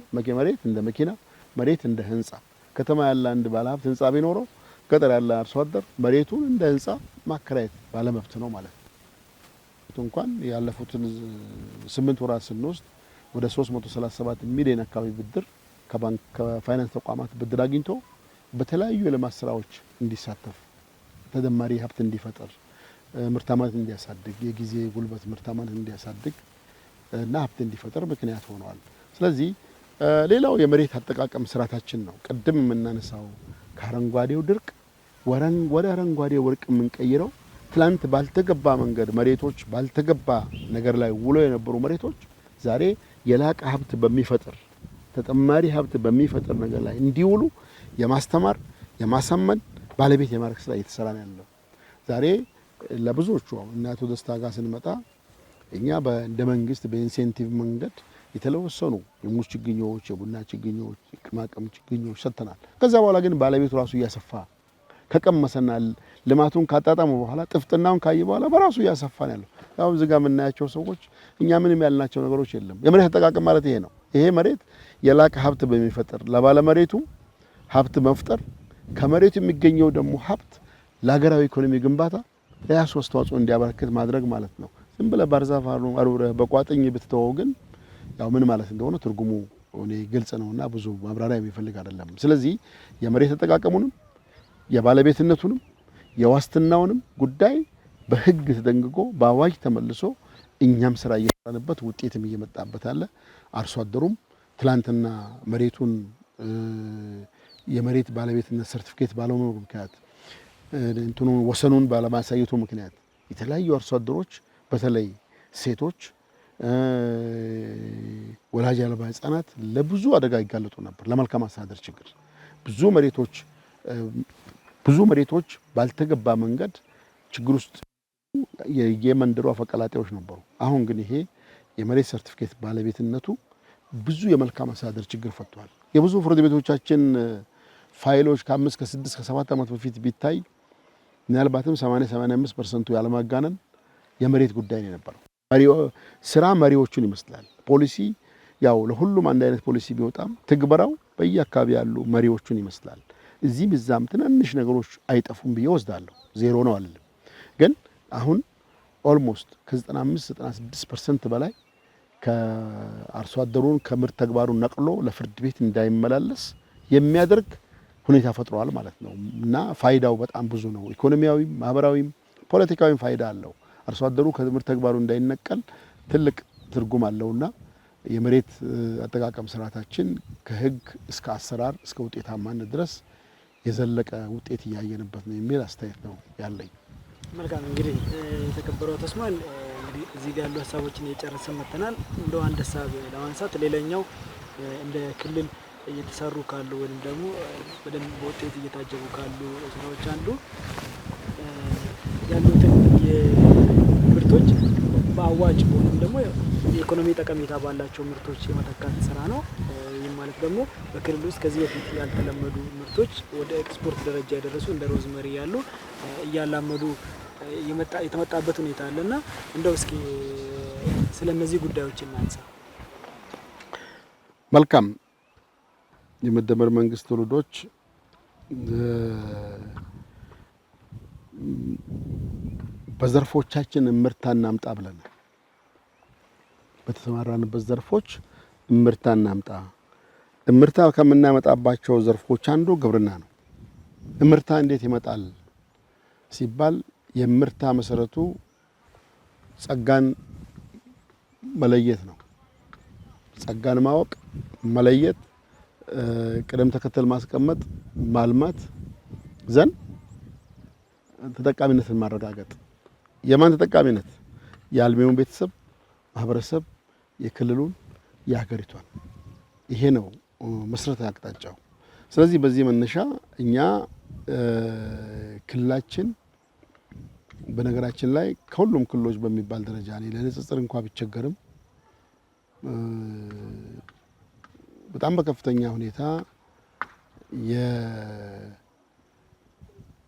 እንደ መኪና፣ መሬት እንደ ህንፃ፣ ከተማ ያለ አንድ ባለሀብት ህንፃ ቢኖረው ገጠር ያለ አርሶ አደር መሬቱን እንደ ህንፃ ማከራየት ባለመብት ነው ማለት ነው። እንኳን ያለፉትን 8 ወራት ስንወስድ ወደ 337 ሚሊዮን አካባቢ ብድር ከባንክ፣ ከፋይናንስ ተቋማት ብድር አግኝቶ በተለያዩ የልማት ስራዎች እንዲሳተፍ፣ ተደማሪ ሀብት እንዲፈጥር፣ ምርታማነት እንዲያሳድግ፣ የጊዜ፣ ጉልበት ምርታማነት እንዲያሳድግ እና ሀብት እንዲፈጥር ምክንያት ሆነዋል። ስለዚህ ሌላው የመሬት አጠቃቀም ስርዓታችን ነው። ቅድም የምናነሳው ከአረንጓዴው ድርቅ ወደ አረንጓዴ ወርቅ የምንቀይረው ትላንት ባልተገባ መንገድ መሬቶች ባልተገባ ነገር ላይ ውሎ የነበሩ መሬቶች ዛሬ የላቀ ሀብት በሚፈጥር፣ ተጨማሪ ሀብት በሚፈጥር ነገር ላይ እንዲውሉ የማስተማር፣ የማሳመን፣ ባለቤት የማድረግ ስራ እየተሰራ ነው ያለው። ዛሬ ለብዙዎቹ አሁን እነ አቶ ደስታ ጋር ስንመጣ እኛ እንደ መንግስት በ incentive መንገድ የተወሰኑ የሙዝ ችግኞች፣ የቡና ችግኞች፣ የቅመማ ችግኞች ሰጥተናል። ከዛ በኋላ ግን ባለቤቱ ራሱ እያሰፋ ከቀመሰና ልማቱን ካጣጣመ በኋላ፣ ጥፍጥናውን ካየ በኋላ በራሱ እያሰፋ ነው ያለው። ያው እዚህ ጋር የምናያቸው ሰዎች እኛ ምንም ያልናቸው ነገሮች የለም። የመሬት አጠቃቀም ማለት ይሄ ነው። ይሄ መሬት የላቀ ሀብት በሚፈጥር ለባለመሬቱ ሀብት መፍጠር፣ ከመሬቱ የሚገኘው ደግሞ ሀብት ለሀገራዊ ኢኮኖሚ ግንባታ የራሱ አስተዋጽኦ እንዲያበረክት ማድረግ ማለት ነው። ዝም ብለህ ባህር ዛፍ አሩረህ በቋጥኝ ብትተወው ግን ያው ምን ማለት እንደሆነ ትርጉሙ እኔ ግልጽ ነውና ብዙ ማብራሪያ የሚፈልግ አይደለም። ስለዚህ የመሬት አጠቃቀሙንም፣ የባለቤትነቱንም፣ የዋስትናውንም ጉዳይ በሕግ ተደንግጎ በአዋጅ ተመልሶ እኛም ስራ እየሰራንበት ውጤትም እየመጣበት አለ። አርሶ አደሩም ትላንትና መሬቱን የመሬት ባለቤትነት ሰርቲፊኬት ባለመኖሩ ምክንያት፣ እንትኑ ወሰኑን ባለማሳየቱ ምክንያት የተለያዩ አርሶ አደሮች፣ በተለይ ሴቶች፣ ወላጅ አልባ ህጻናት ለብዙ አደጋ ይጋለጡ ነበር። ለመልካም አስተዳደር ችግር ብዙ መሬቶች ባልተገባ መንገድ ችግር ውስጥ የየመንደሩ አፈቀላጤዎች ነበሩ። አሁን ግን ይሄ የመሬት ሰርቲፊኬት ባለቤትነቱ ብዙ የመልካም አስተዳደር ችግር ፈቷል። የብዙ ፍርድ ቤቶቻችን ፋይሎች ከ5 ከ6 ከ7 ዓመት በፊት ቢታይ ምናልባትም 80 85% ያለማጋነን የመሬት ጉዳይ ነው የነበረው። ስራ መሪዎቹን ይመስላል። ፖሊሲ ያው ለሁሉም አንድ አይነት ፖሊሲ ቢወጣም ትግበራው በየአካባቢ ያሉ መሪዎቹን ይመስላል። እዚህም እዛም ትናንሽ ነገሮች አይጠፉም ብዬ ወስዳለሁ። ዜሮ ነው አልልም፣ ግን አሁን almost ከ95 96% በላይ ከአርሶ አደሩን ከምርት ተግባሩ ነቅሎ ለፍርድ ቤት እንዳይመላለስ የሚያደርግ ሁኔታ ፈጥሯል ማለት ነው። እና ፋይዳው በጣም ብዙ ነው። ኢኮኖሚያዊም፣ ማህበራዊም፣ ፖለቲካዊም ፋይዳ አለው። አርሶ አደሩ ከምርት ተግባሩ እንዳይነቀል ትልቅ ትርጉም አለውና የመሬት አጠቃቀም ስርዓታችን ከህግ እስከ አሰራር እስከ ውጤታማነት ድረስ የዘለቀ ውጤት እያየንበት ነው የሚል አስተያየት ነው ያለኝ። መልካም፣ እንግዲህ የተከበረው አቶ ኡስማን፣ እንግዲህ እዚህ ጋር ያሉ ሀሳቦችን እየጨረስን መጥተናል። እንደው አንድ ሀሳብ ለማንሳት፣ ሌላኛው እንደ ክልል እየተሰሩ ካሉ ወይም ደግሞ በደንብ በውጤት እየታጀቡ ካሉ ስራዎች አንዱ ያሉትን የምርቶች በአዋጭ ወይም ደግሞ የኢኮኖሚ ጠቀሜታ ባላቸው ምርቶች የመተካት ስራ ነው። ይህም ማለት ደግሞ በክልል ውስጥ ከዚህ በፊት ያልተለመዱ ምርቶች ወደ ኤክስፖርት ደረጃ የደረሱ እንደ rosemary ያሉ እያላመዱ የተመጣበት ሁኔታ አለ፣ እና እንደው እስኪ ስለ እነዚህ ጉዳዮች እናንሳ። መልካም። የመደመር መንግስት ትውልዶች በዘርፎቻችን እምርታ እናምጣ ብለናል። በተሰማራንበት ዘርፎች እምርታ እናምጣ። እምርታ ከምናመጣባቸው ዘርፎች አንዱ ግብርና ነው። እምርታ እንዴት ይመጣል ሲባል የእምርታ መሰረቱ ጸጋን መለየት ነው። ጸጋን ማወቅ፣ መለየት፣ ቅደም ተከተል ማስቀመጥ፣ ማልማት ዘንድ ተጠቃሚነትን ማረጋገጥ። የማን ተጠቃሚነት? የአልሚውን ቤተሰብ፣ ማህበረሰብ፣ የክልሉን፣ የሀገሪቷን። ይሄ ነው መሰረታዊ አቅጣጫው። ስለዚህ በዚህ መነሻ እኛ ክልላችን በነገራችን ላይ ከሁሉም ክልሎች በሚባል ደረጃ እኔ ለንጽጽር እንኳ ቢቸገርም በጣም በከፍተኛ ሁኔታ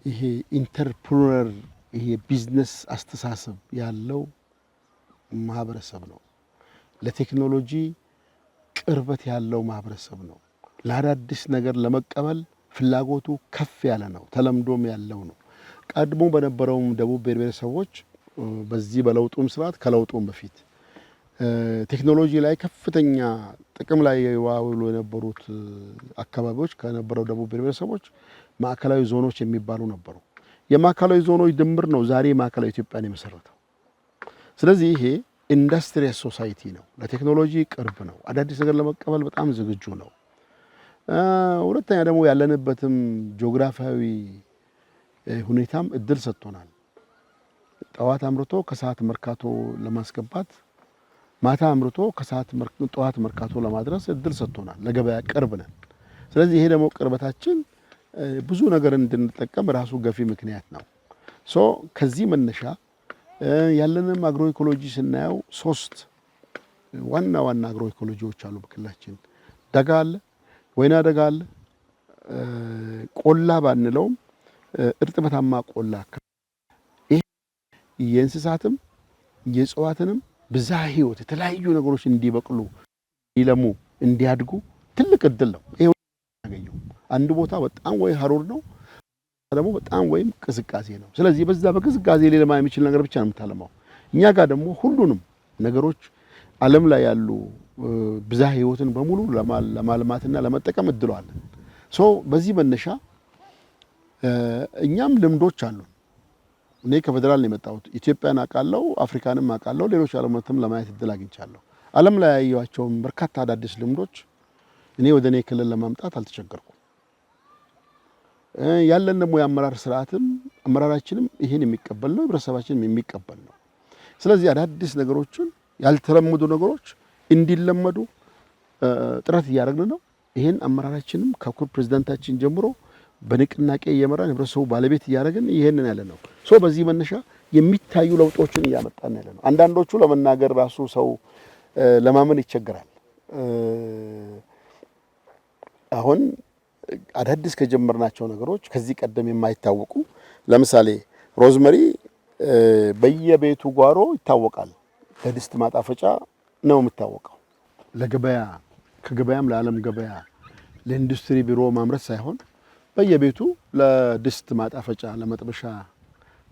ይሄ entrepreneur፣ ይሄ ቢዝነስ አስተሳሰብ ያለው ማህበረሰብ ነው። ለቴክኖሎጂ ቅርበት ያለው ማህበረሰብ ነው። ለአዳዲስ ነገር ለመቀበል ፍላጎቱ ከፍ ያለ ነው። ተለምዶም ያለው ነው። ቀድሞ በነበረውም ደቡብ ብሔር ብሔረሰቦች በዚህ በለውጡም ስርዓት ከለውጡም በፊት ቴክኖሎጂ ላይ ከፍተኛ ጥቅም ላይ የዋሉ የነበሩት አካባቢዎች ከነበረው ደቡብ ብሔር ብሔረሰቦች ማዕከላዊ ዞኖች የሚባሉ ነበሩ። የማዕከላዊ ዞኖች ድምር ነው ዛሬ ማዕከላዊ ኢትዮጵያን የመሰረተው። ስለዚህ ይሄ industrial society ነው። ለቴክኖሎጂ ቅርብ ነው። አዳዲስ ነገር ለመቀበል በጣም ዝግጁ ነው። ሁለተኛ ደግሞ ያለንበትም ጂኦግራፊያዊ ሁኔታም እድል ሰጥቶናል። ጠዋት አምርቶ ከሰዓት መርካቶ ለማስገባት፣ ማታ አምርቶ ከሰዓት ጠዋት መርካቶ ለማድረስ እድል ሰጥቶናል። ለገበያ ቅርብ ነን። ስለዚህ ይሄ ደግሞ ቅርበታችን ብዙ ነገር እንድንጠቀም ራሱ ገፊ ምክንያት ነው። So ከዚህ መነሻ ያለንም agro ecology ስናየው ሶስት ዋና ዋና agro ecology ዎች አሉ በክልላችን። ደጋ አለ፣ ወይና ደጋ አለ፣ ቆላ ባንለውም እርጥበታማ ቆላ። ይሄ የእንስሳትም የእጽዋትንም ብዝሃ ህይወት፣ የተለያዩ ነገሮች እንዲበቅሉ፣ እንዲለሙ፣ እንዲያድጉ ትልቅ እድል ነው። ይሄ ያገኘው አንድ ቦታ በጣም ወይ ሀሩር ነው ደግሞ በጣም ወይም ቅዝቃዜ ነው። ስለዚህ በዛ በቅዝቃዜ ሊለማ የሚችል ነገር ብቻ ነው የምታለማው። እኛ ጋር ደግሞ ሁሉንም ነገሮች ዓለም ላይ ያሉ ብዝሃ ህይወትን በሙሉ ለማልማትና ለመጠቀም እድሉ አለን። So በዚህ መነሻ እኛም ልምዶች አሉን። እኔ ከፌዴራል ነው የመጣሁት። ኢትዮጵያን አውቃለሁ፣ አፍሪካንም አውቃለሁ፣ ሌሎች ዓለማትም ለማየት እድል አግኝቻለሁ። ዓለም ላይ ያየኋቸውን በርካታ አዳዲስ ልምዶች እኔ ወደ እኔ ክልል ለማምጣት አልተቸገርኩም። ያለን ደግሞ የአመራር ስርዓትም አመራራችንም ይሄን የሚቀበል ነው፣ ህብረተሰባችንም የሚቀበል ነው። ስለዚህ አዳዲስ ነገሮችን፣ ያልተለመዱ ነገሮች እንዲለመዱ ጥረት እያደረግን ነው። ይሄን አመራራችንም ከክቡር ፕሬዝዳንታችን ጀምሮ በንቅናቄ እየመራን ህብረተሰቡ ባለቤት እያደረግን ይሄንን ያለ ነው። So በዚህ መነሻ የሚታዩ ለውጦችን እያመጣን ያለ ነው። አንዳንዶቹ ለመናገር ራሱ ሰው ለማመን ይቸገራል። አሁን አዳዲስ ከጀመርናቸው ነገሮች ከዚህ ቀደም የማይታወቁ፣ ለምሳሌ rosemary በየቤቱ ጓሮ ይታወቃል። ለድስት ማጣፈጫ ነው የሚታወቀው። ለገበያ፣ ከገበያም ለዓለም ገበያ፣ ለኢንዱስትሪ ቢሮ ማምረት ሳይሆን በየቤቱ ለድስት ማጣፈጫ፣ ለመጥበሻ።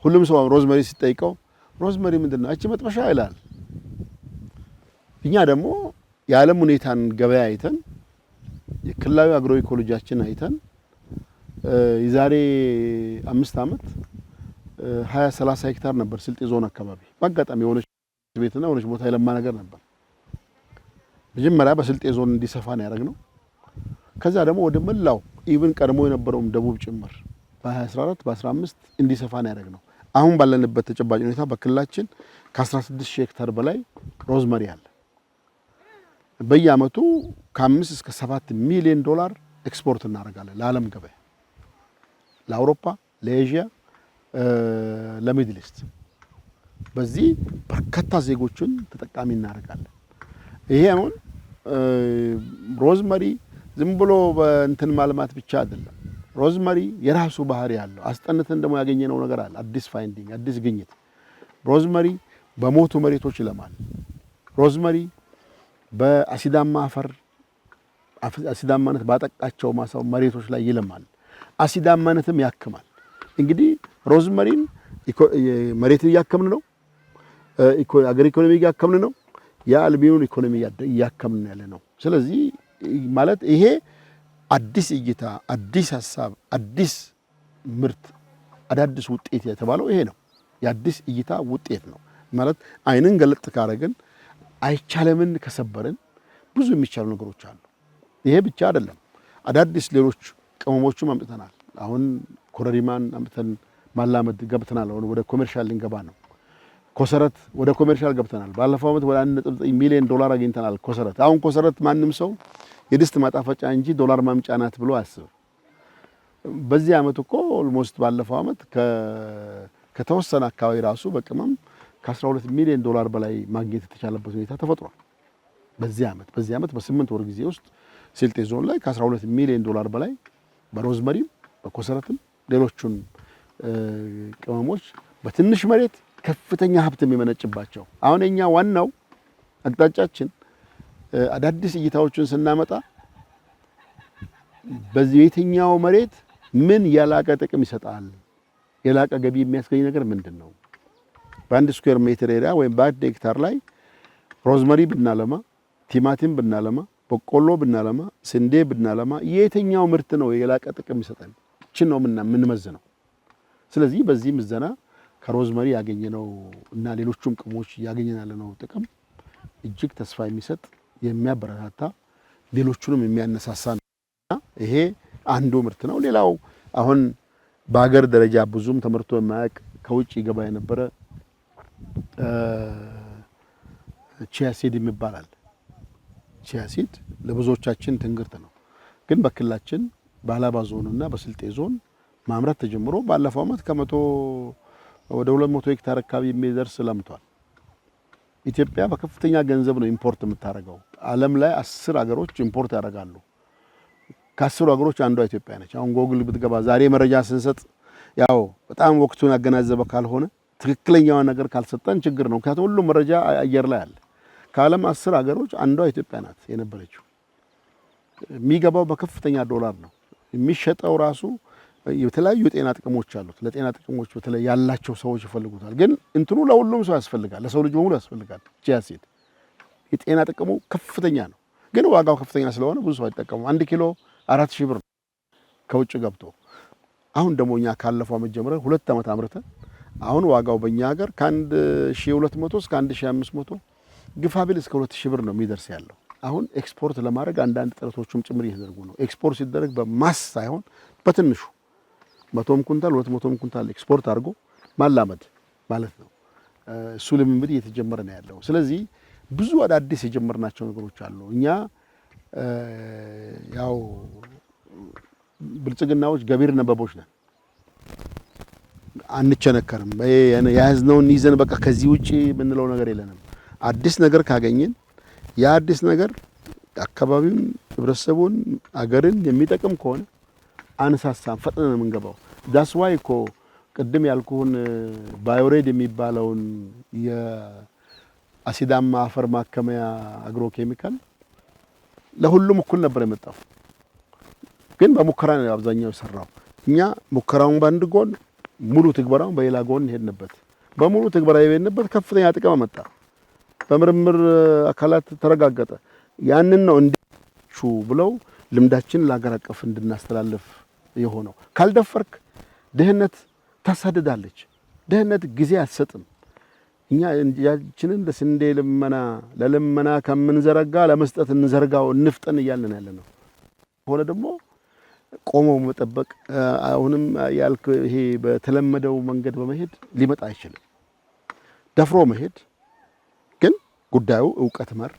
ሁሉም ሰው rosemary ሲጠይቀው "Rosemary ምንድን ነው?" "እቺ መጥበሻ" ይላል። እኛ ደግሞ የዓለም ሁኔታን ገበያ አይተን፣ የክልላዊ agro ecology ያችን አይተን፣ የዛሬ 5 ዓመት 20 30 ሄክታር ነበር ስልጤ ዞን አካባቢ። በአጋጣሚ የሆነች ቤትና የሆነች ቦታ የለማ ነገር ነበር። መጀመሪያ በስልጤ ዞን እንዲሰፋ ነው ያደረግነው። ከዛ ደግሞ ወደ መላው፣ even ቀድሞ የነበረውም ደቡብ ጭምር በ2014 በ15 እንዲሰፋ ነው ያደረግነው። አሁን ባለንበት ተጨባጭ ሁኔታ በክልላችን ከ16 ሺህ ሄክታር በላይ rosemary አለ። በየአመቱ ከ5 እስከ 7 ሚሊዮን ዶላር ኤክስፖርት እናደርጋለን ለዓለም ገበያ፣ ለአውሮፓ፣ ለኤዥያ፣ ለ Middle East። በዚህ በርካታ ዜጎችን ተጠቃሚ እናደርጋለን። ይሄ አሁን rosemary ዝም ብሎ በእንትን ማልማት ብቻ አይደለም። Rosemary የራሱ ባህሪ አለው። አስጠንተን ደግሞ ያገኘነው ነገር አለ። አዲስ finding፣ አዲስ ግኝት። Rosemary በሞቱ መሬቶች ይለማል። Rosemary በአሲዳማ አፈር፣ አሲዳማነት ባጠቃቸው ማሳው መሬቶች ላይ ይለማል። አሲዳማነትም ያክማል። እንግዲህ rosemary ን መሬትን እያከምን ነው። አገር ኢኮኖሚ እያከምን ነው። የአልሚውን ኢኮኖሚ እያከምን ያለ ነው። ስለዚህ ማለት ይሄ አዲስ እይታ፣ አዲስ ሀሳብ፣ አዲስ ምርት፣ አዳዲስ ውጤት የተባለው ይሄ ነው። የአዲስ እይታ ውጤት ነው ማለት አይንን ገለጥ ካረግን፣ አይቻለምን ከሰበርን ብዙ የሚቻሉ ነገሮች አሉ። ይሄ ብቻ አይደለም። አዳዲስ ሌሎች ቅመሞችም አምጥተናል። አሁን ኮረሪማን አምጥተን ማላመድ ገብተናል። አሁን ወደ commercial ልንገባ ነው። ኮሰረት ወደ commercial ገብተናል። ባለፈው ዓመት ወደ 1.9 ሚሊዮን ዶላር አግኝተናል። ኮሰረት፣ አሁን ኮሰረት ማንም ሰው የድስት ማጣፈጫ እንጂ ዶላር ማምጫ ናት ብሎ አያስብም። በዚህ ዓመት እኮ almost ባለፈው ዓመት ከተወሰነ አካባቢ ራሱ በቅመም ከ12 ሚሊዮን ዶላር በላይ ማግኘት የተቻለበት ሁኔታ ተፈጥሯል። በዚህ ዓመት በ8 ወር ጊዜ ውስጥ ስልጤ ዞን ላይ ከ12 ሚሊዮን ዶላር በላይ በ rosemary ም በኮሰረትም ሌሎቹን ቅመሞች በትንሽ መሬት ከፍተኛ ሀብት የሚመነጭባቸው። አሁን የኛ ዋናው አቅጣጫችን አዳዲስ እይታዎችን ስናመጣ በዚህ የትኛው መሬት ምን የላቀ ጥቅም ይሰጣል፣ የላቀ ገቢ የሚያስገኝ ነገር ምንድን ነው? በአንድ square meter area ወይም በአንድ ሄክታር ላይ rosemary ብናለማ፣ ቲማቲም ብናለማ፣ በቆሎ ብናለማ፣ ስንዴ ብናለማ የትኛው ምርት ነው የላቀ ጥቅም ይሰጣል? እችን ነው የምንመዝነው። ስለዚህ በዚህ ምዘና ከ rosemary ያገኘነው እና ሌሎቹም ቅመሞች እያገኘን ያለነው ጥቅም እጅግ ተስፋ የሚሰጥ፣ የሚያበረታታ፣ ሌሎቹንም የሚያነሳሳ ነው። ይሄ አንዱ ምርት ነው። ሌላው አሁን በሀገር ደረጃ ብዙም ተመርቶ የማያውቅ፣ ከውጭ ይገባ የነበረ chia seed የሚባል አለ። Chia seed ለብዙዎቻችን ትንግርት ነው፣ ግን በክልላችን በሀላባ ዞን እና በስልጤ ዞን ማምረት ተጀምሮ ባለፈው ዓመት ከ100 ወደ 200 ሄክታር አካባቢ የሚደርስ ለምቷል። ኢትዮጵያ በከፍተኛ ገንዘብ ነው import የምታደርገው። ዓለም ላይ 10 ሀገሮች import ያደርጋሉ። ከ10ሩ ሀገሮች አንዷ ኢትዮጵያ ነች። አሁን ጎግል ብትገባ ዛሬ መረጃ ስንሰጥ ያው በጣም ወቅቱን ያገናዘበ ካልሆነ፣ ትክክለኛውን ነገር ካልሰጠን ችግር ነው። ምክንያቱም ሁሉም መረጃ አየር ላይ አለ። ከዓለም 10 ሀገሮች አንዷ ኢትዮጵያ ናት የነበረችው። የሚገባው በከፍተኛ ዶላር ነው። የሚሸጠው ራሱ የተለያዩ የጤና ጥቅሞች አሉት። ለጤና ጥቅሞች በተለይ ያላቸው ሰዎች ይፈልጉታል። ግን እንትኑ ለሁሉም ሰው ያስፈልጋል፣ ለሰው ልጅ በሙሉ ያስፈልጋል። Chia seed የጤና ጥቅሙ ከፍተኛ ነው። ግን ዋጋው ከፍተኛ ስለሆነ ብዙ ሰው አይጠቀሙም። 1 ኪሎ 4,000 ብር ከውጭ ገብቶ። አሁን ደግሞ እኛ ካለፈው ዓመት ጀምረን 2 ዓመት አምርተን አሁን ዋጋው በእኛ ሀገር ከ1,200 እስከ 1,500፣ ግፋ ቢል እስከ 2,000 ብር ነው የሚደርስ ያለው። አሁን ኤክስፖርት ለማድረግ አንዳንድ ጥረቶችም ጭምር እየተደረጉ ነው። ኤክስፖርት ሲደረግ በ mass ሳይሆን በትንሹ 100ም ኩንታል 200ም ኩንታል ኤክስፖርት አድርጎ ማላመድ ማለት ነው። እሱ ልምምድ እየተጀመረ ነው ያለው። ስለዚህ ብዙ አዳዲስ የጀመርናቸው ነገሮች አሉ። እኛ ያው ብልጽግናዎች ገቢር ነበቦች ነን። አንቸነከርም። የያዝነውን ይዘን በቃ ከዚህ ውጪ የምንለው ነገር የለንም። አዲስ ነገር ካገኘን ያ አዲስ ነገር አካባቢውን፣ ህብረተሰቡን፣ አገርን የሚጠቅም ከሆነ አንሳሳም፣ ፈጥነን የምንገባው። That's why እኮ ቅድም ያልኩህን ባዮሬድ የሚባለውን የአሲዳማ አፈር ማከሚያ agro chemical ለሁሉም እኩል ነበር የመጣው፣ ግን በሙከራ ነው አብዛኛው የሰራው። እኛ ሙከራውን በአንድ ጎን፣ ሙሉ ትግበራውን በሌላ ጎን ሄድንበት። በሙሉ ትግበራ የሄድንበት ከፍተኛ ጥቅም አመጣ። በምርምር አካላት ተረጋገጠ። ያንን ነው እንዲቹ ብለው ልምዳችን ለሀገር አቀፍ እንድናስተላልፍ የሆነው። ካልደፈርክ ድህነት ታሳድዳለች። ድህነት ጊዜ አትሰጥም። እኛ እጃችንን ለስንዴ ልመና ለልመና ከምንዘረጋ ለመስጠት እንዘርጋው፣ እንፍጠን እያልን ያለ ነው። ሆነ ደግሞ ቆመው መጠበቅ አሁንም ያልክ ይሄ በተለመደው መንገድ በመሄድ ሊመጣ አይችልም። ደፍሮ መሄድ ግን ጉዳዩ እውቀት መር፣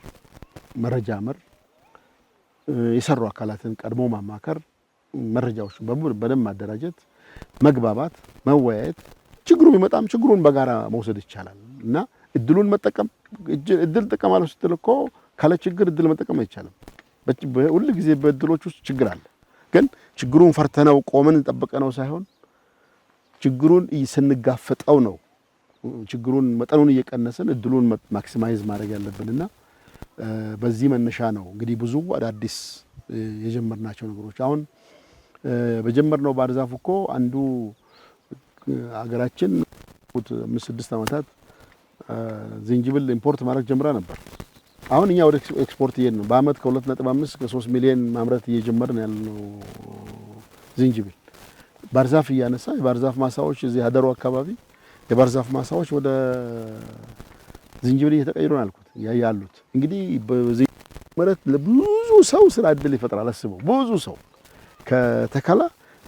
መረጃ መር፣ የሰሩ አካላትን ቀድሞ ማማከር፣ መረጃዎችን በደንብ ማደራጀት፣ መግባባት፣ መወያየት፣ ችግሩ ቢመጣም ችግሩን በጋራ መውሰድ ይቻላል እና እድሉን መጠቀም። እድል እጠቀማለሁ ስትል እኮ ካለ ችግር እድል መጠቀም አይቻልም። ሁል ጊዜ በእድሎች ውስጥ ችግር አለ። ግን ችግሩን ፈርተነው ቆመን ጠብቀነው ሳይሆን ችግሩን ስንጋፈጠው ነው ችግሩን መጠኑን እየቀነስን እድሉን maximize ማድረግ ያለብንና በዚህ መነሻ ነው እንግዲህ ብዙ አዳዲስ የጀመርናቸው ነገሮች። አሁን በጀመርነው ባህር ዛፍ እኮ አንዱ ሀገራችን 5-6 ዓመታት ዝንጅብል import ማድረግ ጀምራ ነበር። አሁን እኛ ወደ ኤክስፖርት እየሄድን ነው። በአመት ከ2.5 እስከ 3 ሚሊዮን ማምረት እየጀመርን ያለነው ዝንጅብል። ባህር ዛፍ እያነሳ የባህር ዛፍ ማሳዎች እዚህ ሀደሮ አካባቢ የባህር ዛፍ ማሳዎች ወደ ዝንጅብል እየተቀየሩ ነው ያልኩት ያሉት። እንግዲህ በዚህ መሬት ለብዙ ሰው ስራ እድል ይፈጥራል። አስበው፣ ብዙ ሰው ከተከላ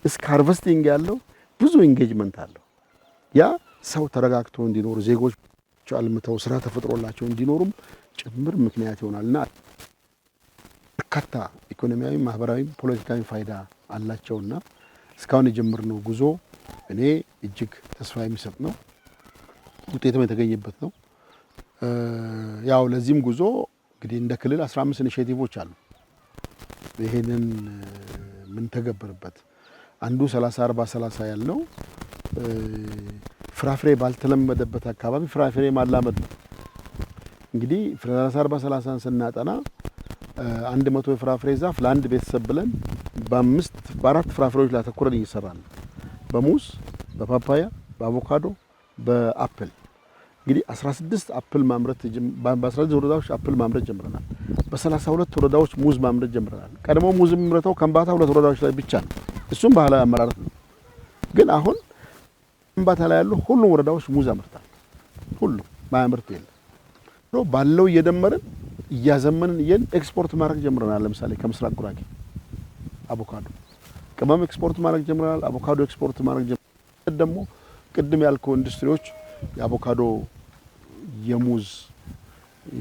እስከ harvesting ያለው ብዙ engagement አለው። ያ ሰው ተረጋግቶ እንዲኖሩ፣ ዜጎች አልምተው ስራ ተፈጥሮላቸው እንዲኖሩም ጭምር ምክንያት ይሆናልና በርካታ ኢኮኖሚያዊ፣ ማህበራዊ፣ ፖለቲካዊ ፋይዳ አላቸውና እስካሁን የጀመርነው ጉዞ እኔ እጅግ ተስፋ የሚሰጥ ነው። ውጤትም የተገኘበት ነው። ያው ለዚህም ጉዞ እንግዲህ እንደ ክልል 15 initiative ኦች አሉ። ይሄንን የምንተገብርበት አንዱ 30 40 30 ያልነው ፍራፍሬ ባልተለመደበት አካባቢ ፍራፍሬ ማላመድ ነው። እንግዲህ 30 40 30 ስናጠና 100 የፍራፍሬ ዛፍ ለአንድ ቤተሰብ ብለን በአምስት በአራት ፍራፍሬዎች ላይ አተኩረን እየሰራን ነው። በሙዝ፣ በፓፓያ፣ በአቮካዶ፣ በ apple። እንግዲህ 16 apple ማምረት፣ በ16 ወረዳዎች apple ማምረት ጀምረናል። በ32 ወረዳዎች ሙዝ ማምረት ጀምረናል። ቀድሞ ሙዝ የሚመረተው ከምባታ ሁለት ወረዳዎች ላይ ብቻ ነው። እሱም ባህላዊ አመራረት ነው። ግን አሁን ከምባታ ላይ ያሉ ሁሉም ወረዳዎች ሙዝ አምርታል። ሁሉም ማያመርት የለም። ባለው እየደመርን እያዘመንን እየን ኤክስፖርት ማድረግ ጀምረናል። ለምሳሌ ከምስራቅ ጉራጌ አቮካዶ ቅመም ኤክስፖርት ማድረግ ጀምረናል። አቮካዶ ኤክስፖርት ማድረግ ጀምረናል። ደግሞ ቅድም ያልከው ኢንዱስትሪዎች የአቮካዶ፣ የሙዝ፣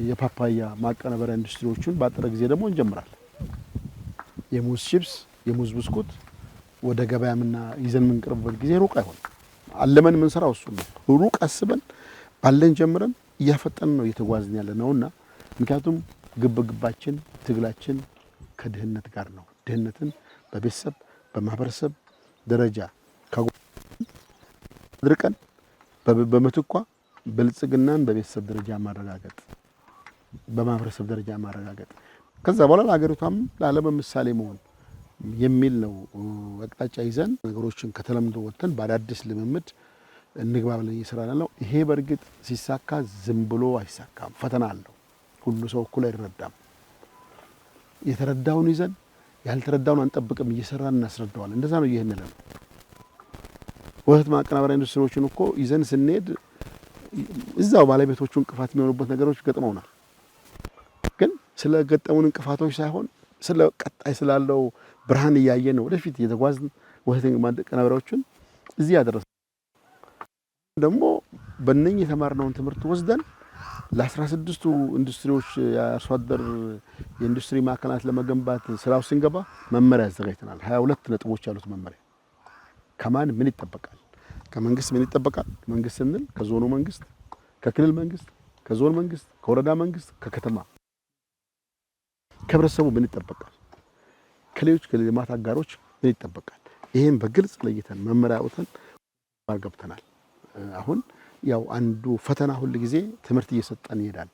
የፓፓያ ማቀነባበሪያ ኢንዱስትሪዎችን ባጠረ ጊዜ ደግሞ እንጀምራለን። የሙዝ ቺፕስ፣ የሙዝ ብስኩት ወደ ገበያ ምና ይዘን የምንቀርብበት ጊዜ ሩቅ አይሆንም። አለመን የምንሰራው እሱ ነው። ሩቅ አስበን ባለን ጀምረን እያፈጠን ነው እየተጓዝን ያለ ነውና ምክንያቱም ግብ ግባችን ትግላችን ከድህነት ጋር ነው። ድህነትን በቤተሰብ በማህበረሰብ ደረጃ አድርቀን በምትኳ ብልጽግናን በቤተሰብ ደረጃ ማረጋገጥ፣ በማህበረሰብ ደረጃ ማረጋገጥ፣ ከዛ በኋላ ለሀገሪቷም ለዓለም ምሳሌ መሆን የሚል ነው አቅጣጫ ይዘን ነገሮችን ከተለምዶ ወጥተን በአዳዲስ ልምምድ እንግባ ብለን እየሰራን ያለው። ይሄ በእርግጥ ሲሳካ ዝም ብሎ አይሳካም፣ ፈተና አለው። ሁሉ ሰው እኩል አይረዳም። የተረዳውን ይዘን ያልተረዳውን አንጠብቅም፣ እየሰራን እናስረዳዋለን። እንደዛ ነው ይህን ነው። ወተት ማቀናበሪያ ኢንዱስትሪዎችን እኮ ይዘን ስንሄድ እዛው ባለቤቶቹ እንቅፋት የሚሆኑበት ነገሮች ገጥመውናል። ግን ስለ ገጠሙን እንቅፋቶች ሳይሆን ስለ ቀጣይ ስላለው ብርሃን እያየን ነው ወደፊት እየተጓዝን ወተት ማቀናበሪያዎችን እዚህ ያደረሰ። ደግሞ በእነኝህ የተማርነውን ትምህርት ወስደን ለ16ቱ ኢንዱስትሪዎች የአርሶ አደር የኢንዱስትሪ ማዕከላት ለመገንባት ስራው ስንገባ መመሪያ አዘጋጅተናል። 22 ነጥቦች ያሉት መመሪያ ከማን ምን ይጠበቃል? ከመንግስት ምን ይጠበቃል? መንግስት ስንል ከዞኑ መንግስት፣ ከክልል መንግስት፣ ከዞን መንግስት፣ ከወረዳ መንግስት፣ ከከተማ፣ ከህብረተሰቡ ምን ይጠበቃል? ከሌሎች ከልማት አጋሮች ምን ይጠበቃል? ይሄን በግልጽ ለይተን መመሪያ አውጥተን ገብተናል። አሁን ያው አንዱ ፈተና ሁል ጊዜ ትምህርት እየሰጠን ይሄዳል።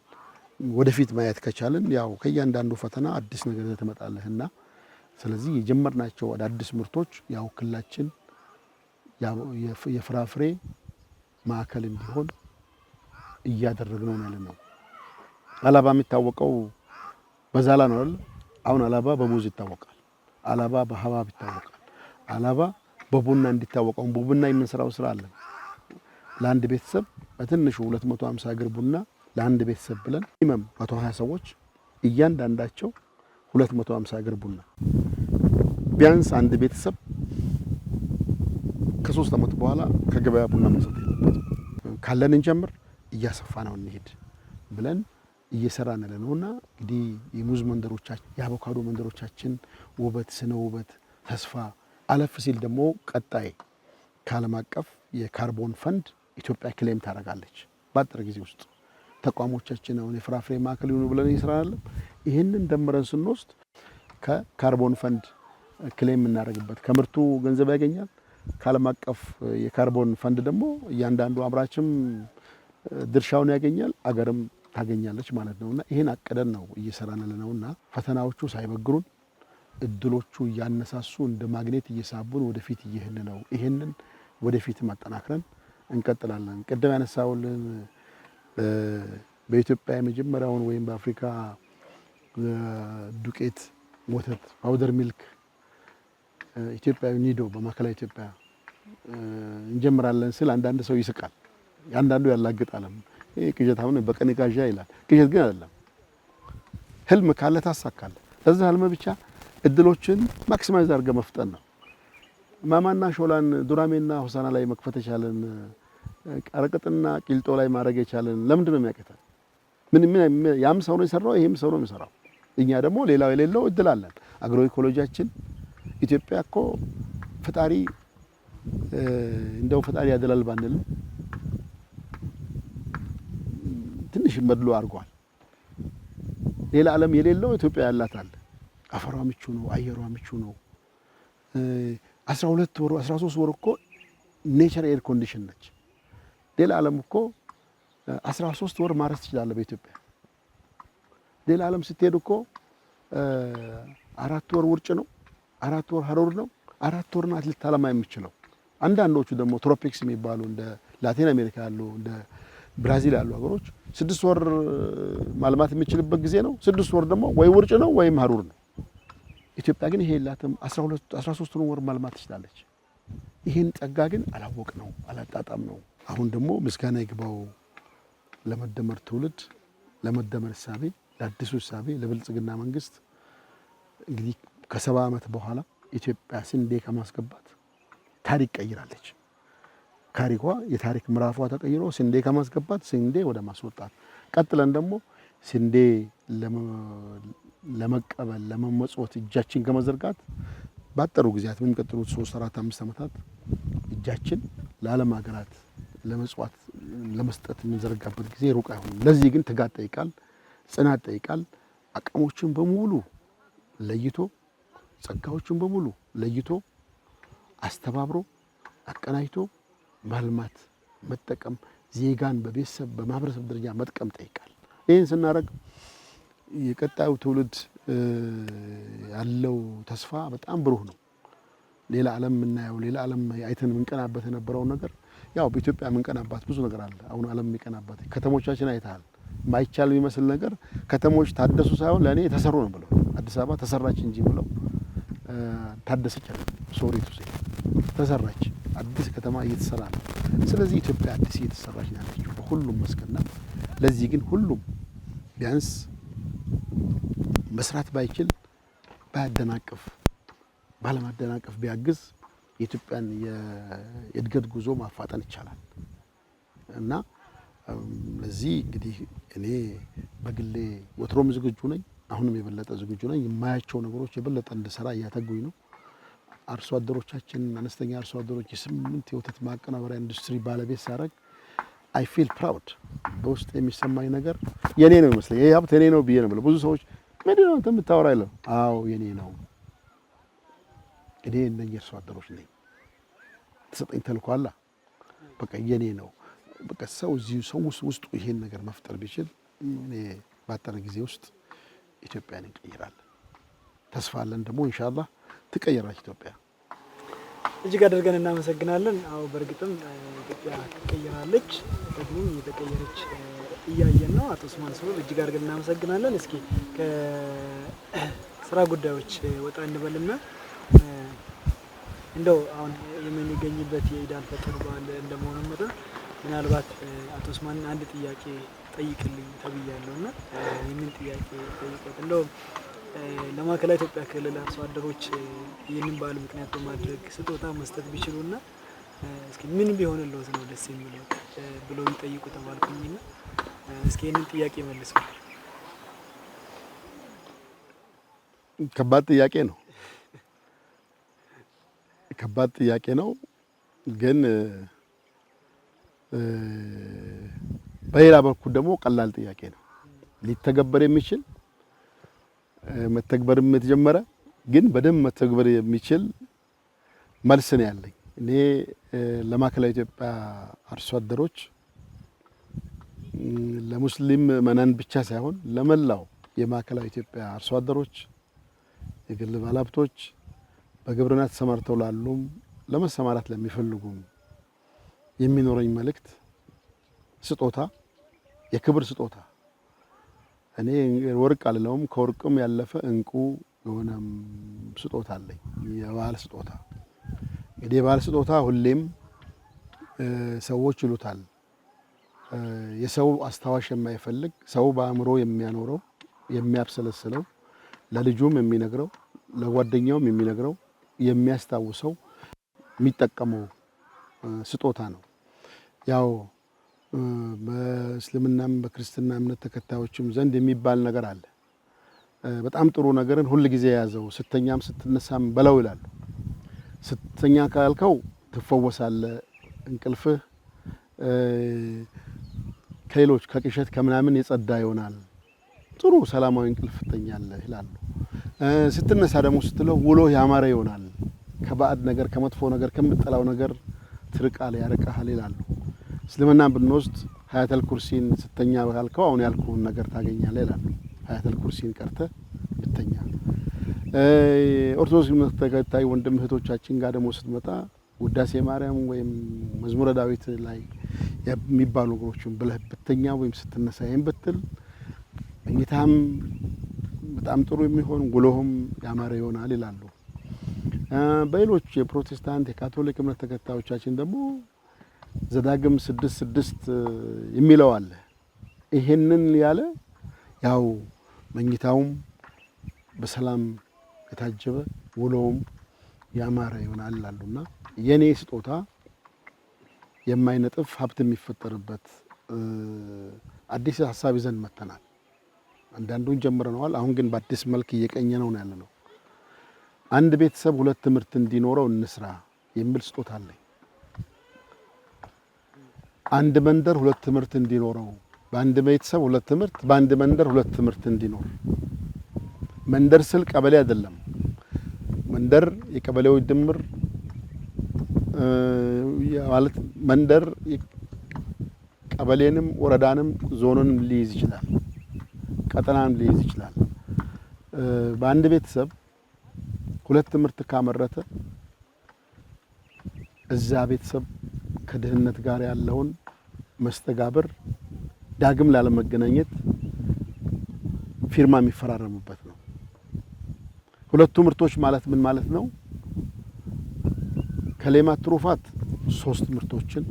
ወደፊት ማየት ከቻልን ያው ከእያንዳንዱ ፈተና አዲስ ነገር ትመጣለህና ስለዚህ የጀመርናቸው አዳዲስ ምርቶች ያው ክልላችን የፍራፍሬ ማዕከል እንዲሆን እያደረግነው ያለ ነው። አላባ የሚታወቀው በዛላ ነው አይደል? አሁን አላባ በሙዝ ይታወቃል። አላባ በሀባብ ይታወቃል። አላባ በቡና እንዲታወቀው በቡና የምንሰራው ስራ አለ። ለአንድ ቤተሰብ በትንሹ 250 እግር ቡና ለአንድ ቤተሰብ ብለን minimum 120 ሰዎች እያንዳንዳቸው 250 እግር ቡና ቢያንስ አንድ ቤተሰብ ከ3 ዓመት በኋላ ከገበያ ቡና መግዛት የለበትም። ካለን እንጀምር፣ እያሰፋ ነው እንሄድ ብለን እየሰራን ያለ ነውና እንግዲህ የሙዝ መንደሮቻችን፣ የአቮካዶ መንደሮቻችን ውበት፣ ስነ ውበት፣ ተስፋ አለፍ ሲል ደግሞ ቀጣይ ከዓለም አቀፍ የ carbon fund ኢትዮጵያ claim ታደርጋለች። በአጭር ጊዜ ውስጥ ተቋሞቻችን አሁን የፍራፍሬ ማዕከል ይሁኑ ብለን እየሰራን ይህንን ደምረን ስንወስድ ከ carbon fund claim የምናደርግበት ከምርቱ ገንዘብ ያገኛል። ከዓለም አቀፍ የ carbon fund ደግሞ እያንዳንዱ አምራችም ድርሻውን ያገኛል፣ አገርም ታገኛለች ማለት ነውና ይህን አቅደን ነው እየሰራን ያለነውና ፈተናዎቹ ሳይበግሩን እድሎቹ እያነሳሱ እንደ ማግኔት እየሳቡን ወደፊት እየሄድን ነው። ይሄንን ወደፊት አጠናክረን እንቀጥላለን። ቅድም ያነሳውልን በኢትዮጵያ የመጀመሪያውን ወይም በአፍሪካ ዱቄት ወተት powder milk ኢትዮጵያዊ ኒዶ በማዕከላዊ ኢትዮጵያ እንጀምራለን ስል አንዳንድ ሰው ይስቃል፣ አንዳንዱ ያላግጣልም። ይሄ ቅዠት አሁን በቀን ቃዣ ይላል። ቅዠት ግን አይደለም። ህልም ካለ ታሳካለህ። ለዛ ህልም ብቻ እድሎችን maximize አድርገህ መፍጠን ነው። ማማና ሾላን ዱራሜና ሆሳና ላይ መክፈት የቻለን፣ ቀረቅጥና ቂልጦ ላይ ማድረግ የቻለን ለምንድን ነው የሚያቅተን? ምን ያም ሰው ነው የሰራው፣ ይሄም ሰው ነው የሚሰራው። እኛ ደግሞ ሌላው የሌለው እድል አለን። Agro ecology ያችን ኢትዮጵያ እኮ ፈጣሪ እንደው ፈጣሪ ያደላል ባንልም ትንሽ መድሎ አድርጓል። ሌላ ዓለም የሌለው ኢትዮጵያ ያላት አለ። አፈሯ ምቹ ነው፣ አየሯ ምቹ ነው። 12 ወር፣ 13 ወር እኮ nature air condition ነች። ሌላ ዓለም እኮ 13 ወር ማረስ ትችላለህ በኢትዮጵያ። ሌላ ዓለም ስትሄድ እኮ 4 ወር ውርጭ ነው፣ 4 ወር ሀሩር ነው፣ 4 ወር ናት ልታለማ የምችለው። አንዳንዶቹ ደግሞ tropics የሚባሉ እንደ ላቲን አሜሪካ ያሉ፣ እንደ ብራዚል ያሉ ሀገሮች 6 ወር ማልማት የሚችልበት ጊዜ ነው። 6 ወር ደግሞ ወይ ውርጭ ነው ወይም ሀሩር ነው። ኢትዮጵያ ግን ይሄ የላትም። 12 13 ወር ማልማት ትችላለች። ይሄን ጸጋ ግን አላወቅነው፣ አላጣጣምነው። አሁን ደግሞ ምስጋና ይግባው ለመደመር ትውልድ፣ ለመደመር እሳቤ፣ ለአዲሱ እሳቤ፣ ለብልጽግና መንግስት። እንግዲህ ከ70 ዓመት በኋላ ኢትዮጵያ ስንዴ ከማስገባት ታሪክ ቀይራለች። ታሪኳ የታሪክ ምዕራፏ ተቀይሮ ስንዴ ከማስገባት ስንዴ ወደ ማስወጣት፣ ቀጥለን ደግሞ ስንዴ ለመቀበል ለመመጽወት እጃችን ከመዘርጋት ባጠሩ ጊዜያት በሚቀጥሉት 3፣ 4፣ 5 ዓመታት እጃችን ለዓለም ሀገራት ለመጽዋት ለመስጠት የምንዘረጋበት ጊዜ ሩቅ አይሆንም። ለዚህ ግን ትጋት ጠይቃል፣ ጽናት ጠይቃል። አቅሞችን በሙሉ ለይቶ፣ ጸጋዎችን በሙሉ ለይቶ፣ አስተባብሮ፣ አቀናጅቶ ማልማት፣ መጠቀም፣ ዜጋን በቤተሰብ በማህበረሰብ ደረጃ መጥቀም ጠይቃል። ይህን ስናደርግ የቀጣዩ ትውልድ ያለው ተስፋ በጣም ብሩህ ነው። ሌላ ዓለም የምናየው፣ ሌላ ዓለም አይተን የምንቀናበት የነበረውን ነገር፣ ያው በኢትዮጵያ የምንቀናባት ብዙ ነገር አለ። አሁን ዓለም የሚቀናባት ከተሞቻችን አይተሃል። ማይቻል የሚመስል ነገር ከተሞች ታደሱ ሳይሆን ለእኔ የተሰሩ ነው ብለው፣ አዲስ አበባ ተሰራች እንጂ ብለው ታደሰች አይደለም። Sorry to say ተሰራች። አዲስ ከተማ እየተሰራ ነው። ስለዚህ ኢትዮጵያ አዲስ እየተሰራች ነው ያለችው በሁሉም መስክና ለዚህ ግን ሁሉም ቢያንስ መስራት ባይችል ባያደናቅፍ፣ ባለማደናቀፍ ቢያግዝ የኢትዮጵያን የእድገት ጉዞ ማፋጠን ይቻላል እና ለዚህ እንግዲህ እኔ በግሌ ወትሮም ዝግጁ ነኝ፣ አሁንም የበለጠ ዝግጁ ነኝ። የማያቸው ነገሮች የበለጠ እንድሰራ እያተጉኝ ነው። አርሶ አደሮቻችን፣ አነስተኛ አርሶ አደሮች የ8 የወተት ማቀናበሪያ ኢንዱስትሪ ባለቤት ሳረግ I feel proud። በውስጥ የሚሰማኝ ነገር የኔ ነው ይመስለኝ። ይሄ ሀብት የኔ ነው ብዬ ነው የምለው። ብዙ ሰዎች ምንድን ነው አንተ የምታወራ ይላሉ። አዎ የኔ ነው። እኔ እነኚህ አርሶ አደሮች ነኝ። ተሰጠኝ ተልኮ አላ በቃ የኔ ነው። በቃ ሰው እዚሁ ሰው ውስጡ ይሄን ነገር መፍጠር ቢችል እኔ ባጠረ ጊዜ ውስጥ ኢትዮጵያን እንቀይራለን። ተስፋ አለን ደግሞ ኢንሻአላህ ትቀየራለች ኢትዮጵያ። እጅግ አድርገን እናመሰግናለን። አዎ በእርግጥም ኢትዮጵያ ትቀየራለች፣ ደግሞም እየተቀየረች እያየን ነው። አቶ ኡስማን ሱሩር እጅግ አድርገን እናመሰግናለን። እስኪ ከስራ ጉዳዮች ወጣ እንበልና እንደው አሁን የምንገኝበት የኢድ አል ፈጥር በዓል እንደመሆኑ መጠን ምናልባት አቶ ኡስማንን አንድ ጥያቄ ጠይቅልኝ ተብያለሁ እና ይህንን ጥያቄ ጠይቆት እንደው ለማዕከላዊ ኢትዮጵያ ክልል አርሶ አደሮች ይህንን በዓል ምክንያት በማድረግ ስጦታ መስጠት ቢችሉና እስኪ ምን ቢሆንልዎት ነው ደስ የሚለው ብሎ ይጠይቁ ተባልኩኝና እስኪ ይህንን ጥያቄ መልሱ። ከባድ ጥያቄ ነው። ከባድ ጥያቄ ነው ግን በሌላ በኩል ደግሞ ቀላል ጥያቄ ነው። ሊተገበር የሚችል መተግበርም የተጀመረ ግን በደንብ መተግበር የሚችል መልስ ነው ያለኝ። እኔ ለማዕከላዊ ኢትዮጵያ አርሶ አደሮች ለሙስሊም ምዕመናን ብቻ ሳይሆን ለመላው የማዕከላዊ ኢትዮጵያ አርሶ አደሮች፣ የግል ባለሀብቶች፣ በግብርና ተሰማርተው ላሉም ለመሰማራት ለሚፈልጉም የሚኖረኝ መልእክት ስጦታ፣ የክብር ስጦታ፣ እኔ ወርቅ አልለውም፣ ከወርቅም ያለፈ እንቁ የሆነ ስጦታ አለኝ። የበዓል ስጦታ። እንግዲህ የበዓል ስጦታ ሁሌም ሰዎች ይሉታል። የሰው አስታዋሽ የማይፈልግ፣ ሰው በአእምሮ የሚያኖረው፣ የሚያብሰለስለው፣ ለልጁም የሚነግረው፣ ለጓደኛውም የሚነግረው፣ የሚያስታውሰው፣ የሚጠቀመው ስጦታ ነው። ያው በእስልምናም በክርስትና እምነት ተከታዮችም ዘንድ የሚባል ነገር አለ። በጣም ጥሩ ነገርን ሁል ጊዜ የያዘው ስተኛም ስትነሳም በለው ይላሉ። ስተኛ ካልከው ትፈወሳለህ፣ እንቅልፍህ ከሌሎች ከቅሸት ከምናምን የጸዳ ይሆናል፣ ጥሩ ሰላማዊ እንቅልፍ ትተኛለህ ይላሉ። ስትነሳ ደግሞ ስትለው ውሎ ያማረ ይሆናል፣ ከባዕድ ነገር ከመጥፎ ነገር ከምጠላው ነገር ትርቃለህ፣ ያርቅሃል ይላሉ። እስልምናን ብንወስድ ሀያተል ኩርሲን ስተኛ ካልከው አሁን ያልኩህን ነገር ታገኛለህ ይላሉ። ሀያተል ኩርሲን ቀርተህ ብተኛ። ኦርቶዶክስ እምነት ተከታይ ወንድም እህቶቻችን ጋር ደግሞ ስትመጣ ውዳሴ ማርያም ወይም መዝሙረ ዳዊት ላይ የሚባሉ ነገሮችን ብለህ ብተኛ ወይም ስትነሳ ይሄን ብትል መኝታም በጣም ጥሩ የሚሆን ውሎህም ያማረ ይሆናል ይላሉ። በሌሎች የፕሮቴስታንት የካቶሊክ እምነት ተከታዮቻችን ደግሞ ዘዳግም 6:6 የሚለው አለ። ይሄንን ያለ ያው መኝታውም በሰላም የታጀበ ውሎውም ያማረ ይሆናል ይላሉና የኔ ስጦታ የማይነጥፍ ሀብት የሚፈጠርበት አዲስ ሀሳብ ይዘን መተናል። አንዳንዱን ጀምረነዋል። አሁን ግን በአዲስ መልክ እየቀኘ ነው ያለነው። አንድ ቤተሰብ ሁለት ትምህርት እንዲኖረው እንስራ የሚል ስጦታ አለኝ። አንድ መንደር ሁለት ትምህርት እንዲኖረው፣ በአንድ ቤተሰብ ሁለት ትምህርት፣ በአንድ መንደር ሁለት ትምህርት እንዲኖር። መንደር ስል ቀበሌ አይደለም። መንደር የቀበሌዎች ድምር ማለት መንደር ቀበሌንም ወረዳንም ዞኑንም ሊይዝ ይችላል፣ ቀጠናንም ሊይዝ ይችላል። በአንድ ቤተሰብ ሁለት ትምህርት ካመረተ እዛ ቤተሰብ ከድህነት ጋር ያለውን መስተጋብር ዳግም ላለመገናኘት ፊርማ የሚፈራረሙበት ነው። ሁለቱ ምርቶች ማለት ምን ማለት ነው? ከሌማት ትሩፋት 3 ምርቶችን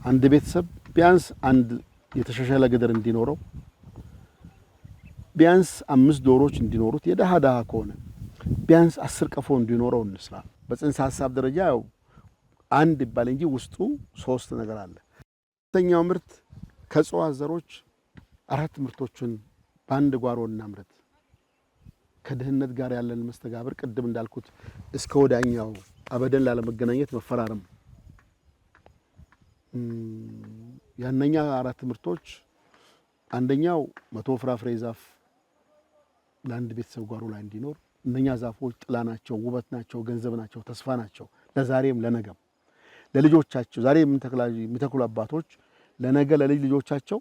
አንድ ቤተሰብ ቢያንስ አንድ የተሻሻለ ገደር እንዲኖረው፣ ቢያንስ 5 ዶሮች እንዲኖሩት፣ የደሃ ደሃ ከሆነ ቢያንስ 10 ቀፎ እንዲኖረው እንስራ። በጽንሰ ሐሳብ ደረጃ ያው አንድ ይባል እንጂ ውስጡ 3 ነገር አለ። ሁለተኛው ምርት ከእጽዋት ዘሮች 4 ምርቶችን በአንድ ጓሮ እናምረት። ከድህነት ጋር ያለን መስተጋብር ቅድም እንዳልኩት እስከ ወዳኛው አበደን ላለመገናኘት መፈራረም። ያነኛ 4 ምርቶች አንደኛው 100 ፍራፍሬ ዛፍ ለአንድ ቤተሰብ ጓሮ ላይ እንዲኖር። እነኛ ዛፎች ጥላ ናቸው፣ ውበት ናቸው፣ ገንዘብ ናቸው፣ ተስፋ ናቸው ለዛሬም ለነገም ለልጆቻቸው። ዛሬ የሚተክሉ አባቶች ለነገ ለልጅ ልጆቻቸው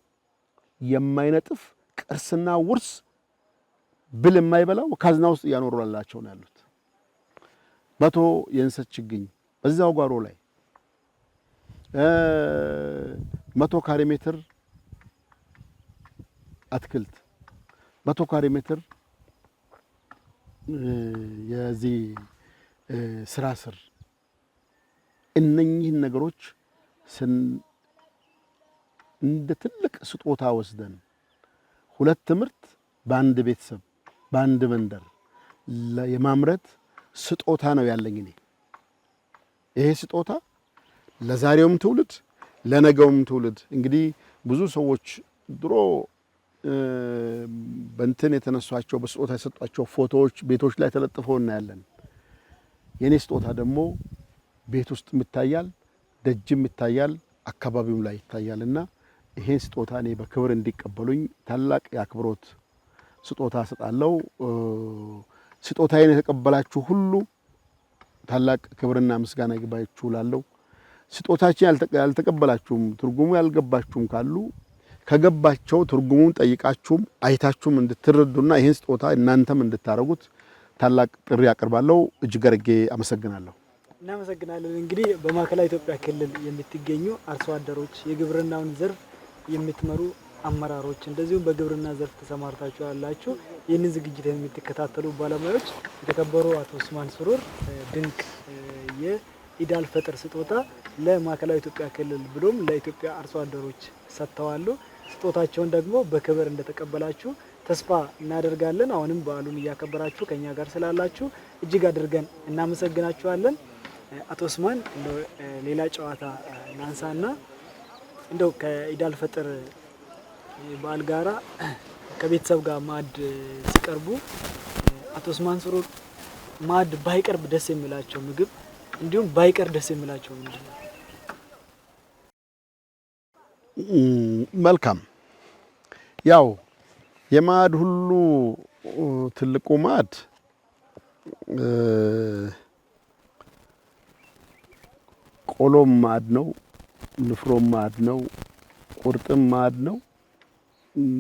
የማይነጥፍ ቅርስና ውርስ ብል የማይበላው ካዝና ውስጥ እያኖሩላቸው ነው ያሉት። 100 የእንሰት ችግኝ በዛው ጓሮ ላይ፣ 100 ካሬ ሜትር አትክልት፣ 100 ካሬ ሜትር የዚህ ስራ ስር። እነኚህን ነገሮች እንደ ትልቅ ስጦታ ወስደን 2 ምርት በአንድ ቤተሰብ በአንድ መንደር የማምረት ስጦታ ነው ያለኝ እኔ። ይሄ ስጦታ ለዛሬውም ትውልድ ለነገውም ትውልድ። እንግዲህ ብዙ ሰዎች ድሮ በእንትን የተነሷቸው በስጦታ የሰጧቸው ፎቶዎች ቤቶች ላይ ተለጥፈው እናያለን። የኔ ስጦታ ደግሞ ቤት ውስጥ ይታያል፣ ደጅም ይታያል፣ አካባቢውም ላይ ይታያልና ይሄን ስጦታ እኔ በክብር እንዲቀበሉኝ ታላቅ የአክብሮት ስጦታ እሰጣለሁ። ስጦታዬን የተቀበላችሁ ሁሉ ታላቅ ክብርና ምስጋና ይግባችሁ እላለሁ። ስጦታችን ያልተቀበላችሁም ትርጉሙ ያልገባችሁም ካሉ ከገባቸው ትርጉሙን ጠይቃችሁም አይታችሁም እንድትረዱና ይሄን ስጦታ እናንተም እንድታረጉት ታላቅ ጥሪ አቀርባለሁ። እጅግ አድርጌ አመሰግናለሁ። እናመሰግናለን። እንግዲህ በማዕከላዊ ኢትዮጵያ ክልል የምትገኙ አርሶ አደሮች፣ የግብርናውን ዘርፍ የምትመሩ አመራሮች፣ እንደዚሁም በግብርና ዘርፍ ተሰማርታችሁ ያላችሁ ይህንን ዝግጅት የምትከታተሉ ባለሙያዎች የተከበሩ አቶ ኡስማን ሱሩር ድንቅ የኢድ አል ፈጥር ስጦታ ለማዕከላዊ ኢትዮጵያ ክልል ብሎም ለኢትዮጵያ አርሶ አደሮች ሰጥተዋል። ስጦታቸውን ደግሞ በክብር እንደተቀበላችሁ ተስፋ እናደርጋለን። አሁንም በዓሉን እያከበራችሁ ከኛ ጋር ስላላችሁ እጅግ አድርገን እናመሰግናችኋለን። አቶ ኡስማን፣ እንደው ሌላ ጨዋታ እናንሳና እንደው ከኢድ አል ፈጥር በዓል ጋራ ከቤተሰብ ጋር ማዕድ ሲቀርቡ አቶ ኡስማን ሱሩር ማዕድ ባይቀርብ ደስ የሚላቸው ምግብ እንዲሁም ባይቀር ደስ የሚላቸው ምንድን ነው? መልካም። ያው የማዕድ ሁሉ ትልቁ ማዕድ ቆሎም ማዕድ ነው፣ ንፍሮም ማዕድ ነው፣ ቁርጥም ማዕድ ነው፣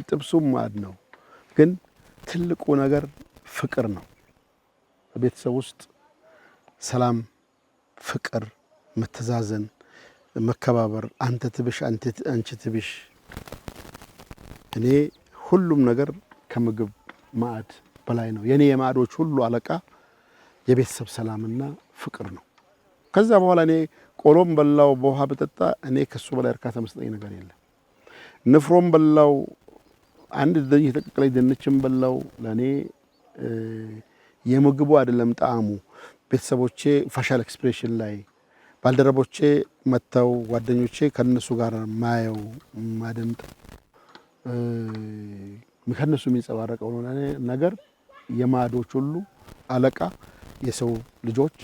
ጥብሱም ማዕድ ነው። ግን ትልቁ ነገር ፍቅር ነው። በቤተሰብ ውስጥ ሰላም፣ ፍቅር፣ መተዛዘን፣ መከባበር፣ አንተ ትብሽ አንቺ ትብሽ። እኔ ሁሉም ነገር ከምግብ ማዕድ በላይ ነው። የኔ የማዕዶች ሁሉ አለቃ የቤተሰብ ሰላምና ፍቅር ነው። ከዛ በኋላ እኔ ቆሎም በላው በውሃ በጠጣ እኔ ከሱ በላይ እርካታ መስጠኝ ነገር የለም። ንፍሮም በላው አንድ ድንች የተቀቀለች ድንችም በላው ለኔ የምግቡ አይደለም ጣዕሙ። ቤተሰቦቼ facial expression ላይ ባልደረቦቼ መተው ጓደኞቼ ከነሱ ጋር ማየው ማደምጥ ከነሱ የሚንጸባረቀው ነገር የማዕዶች ሁሉ አለቃ የሰው ልጆች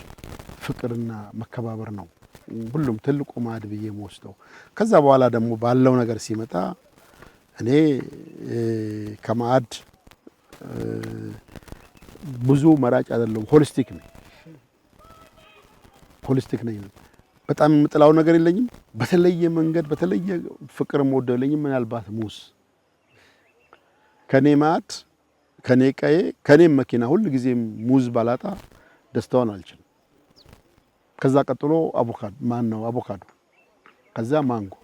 ፍቅርና መከባበር ነው። ሁሉም ትልቁ ማዕድ ብዬ የምወስደው። ከዛ በኋላ ደግሞ ባለው ነገር ሲመጣ እኔ ከማዕድ ብዙ መራጭ አይደለሁም። holistic ነኝ። holistic ነኝ። በጣም የምጥላው ነገር የለኝም። በተለየ መንገድ በተለየ ፍቅር የምወደው የለኝም። ምናልባት ሙዝ ከኔ ማዕድ ከኔ ቀዬ ከኔ መኪና ሁል ጊዜም ሙዝ ባላጣ ደስታውን አልችልም። ከዛ ቀጥሎ አቮካዶ ማን ነው አቮካዶ፣ ከዛ ማንጎ።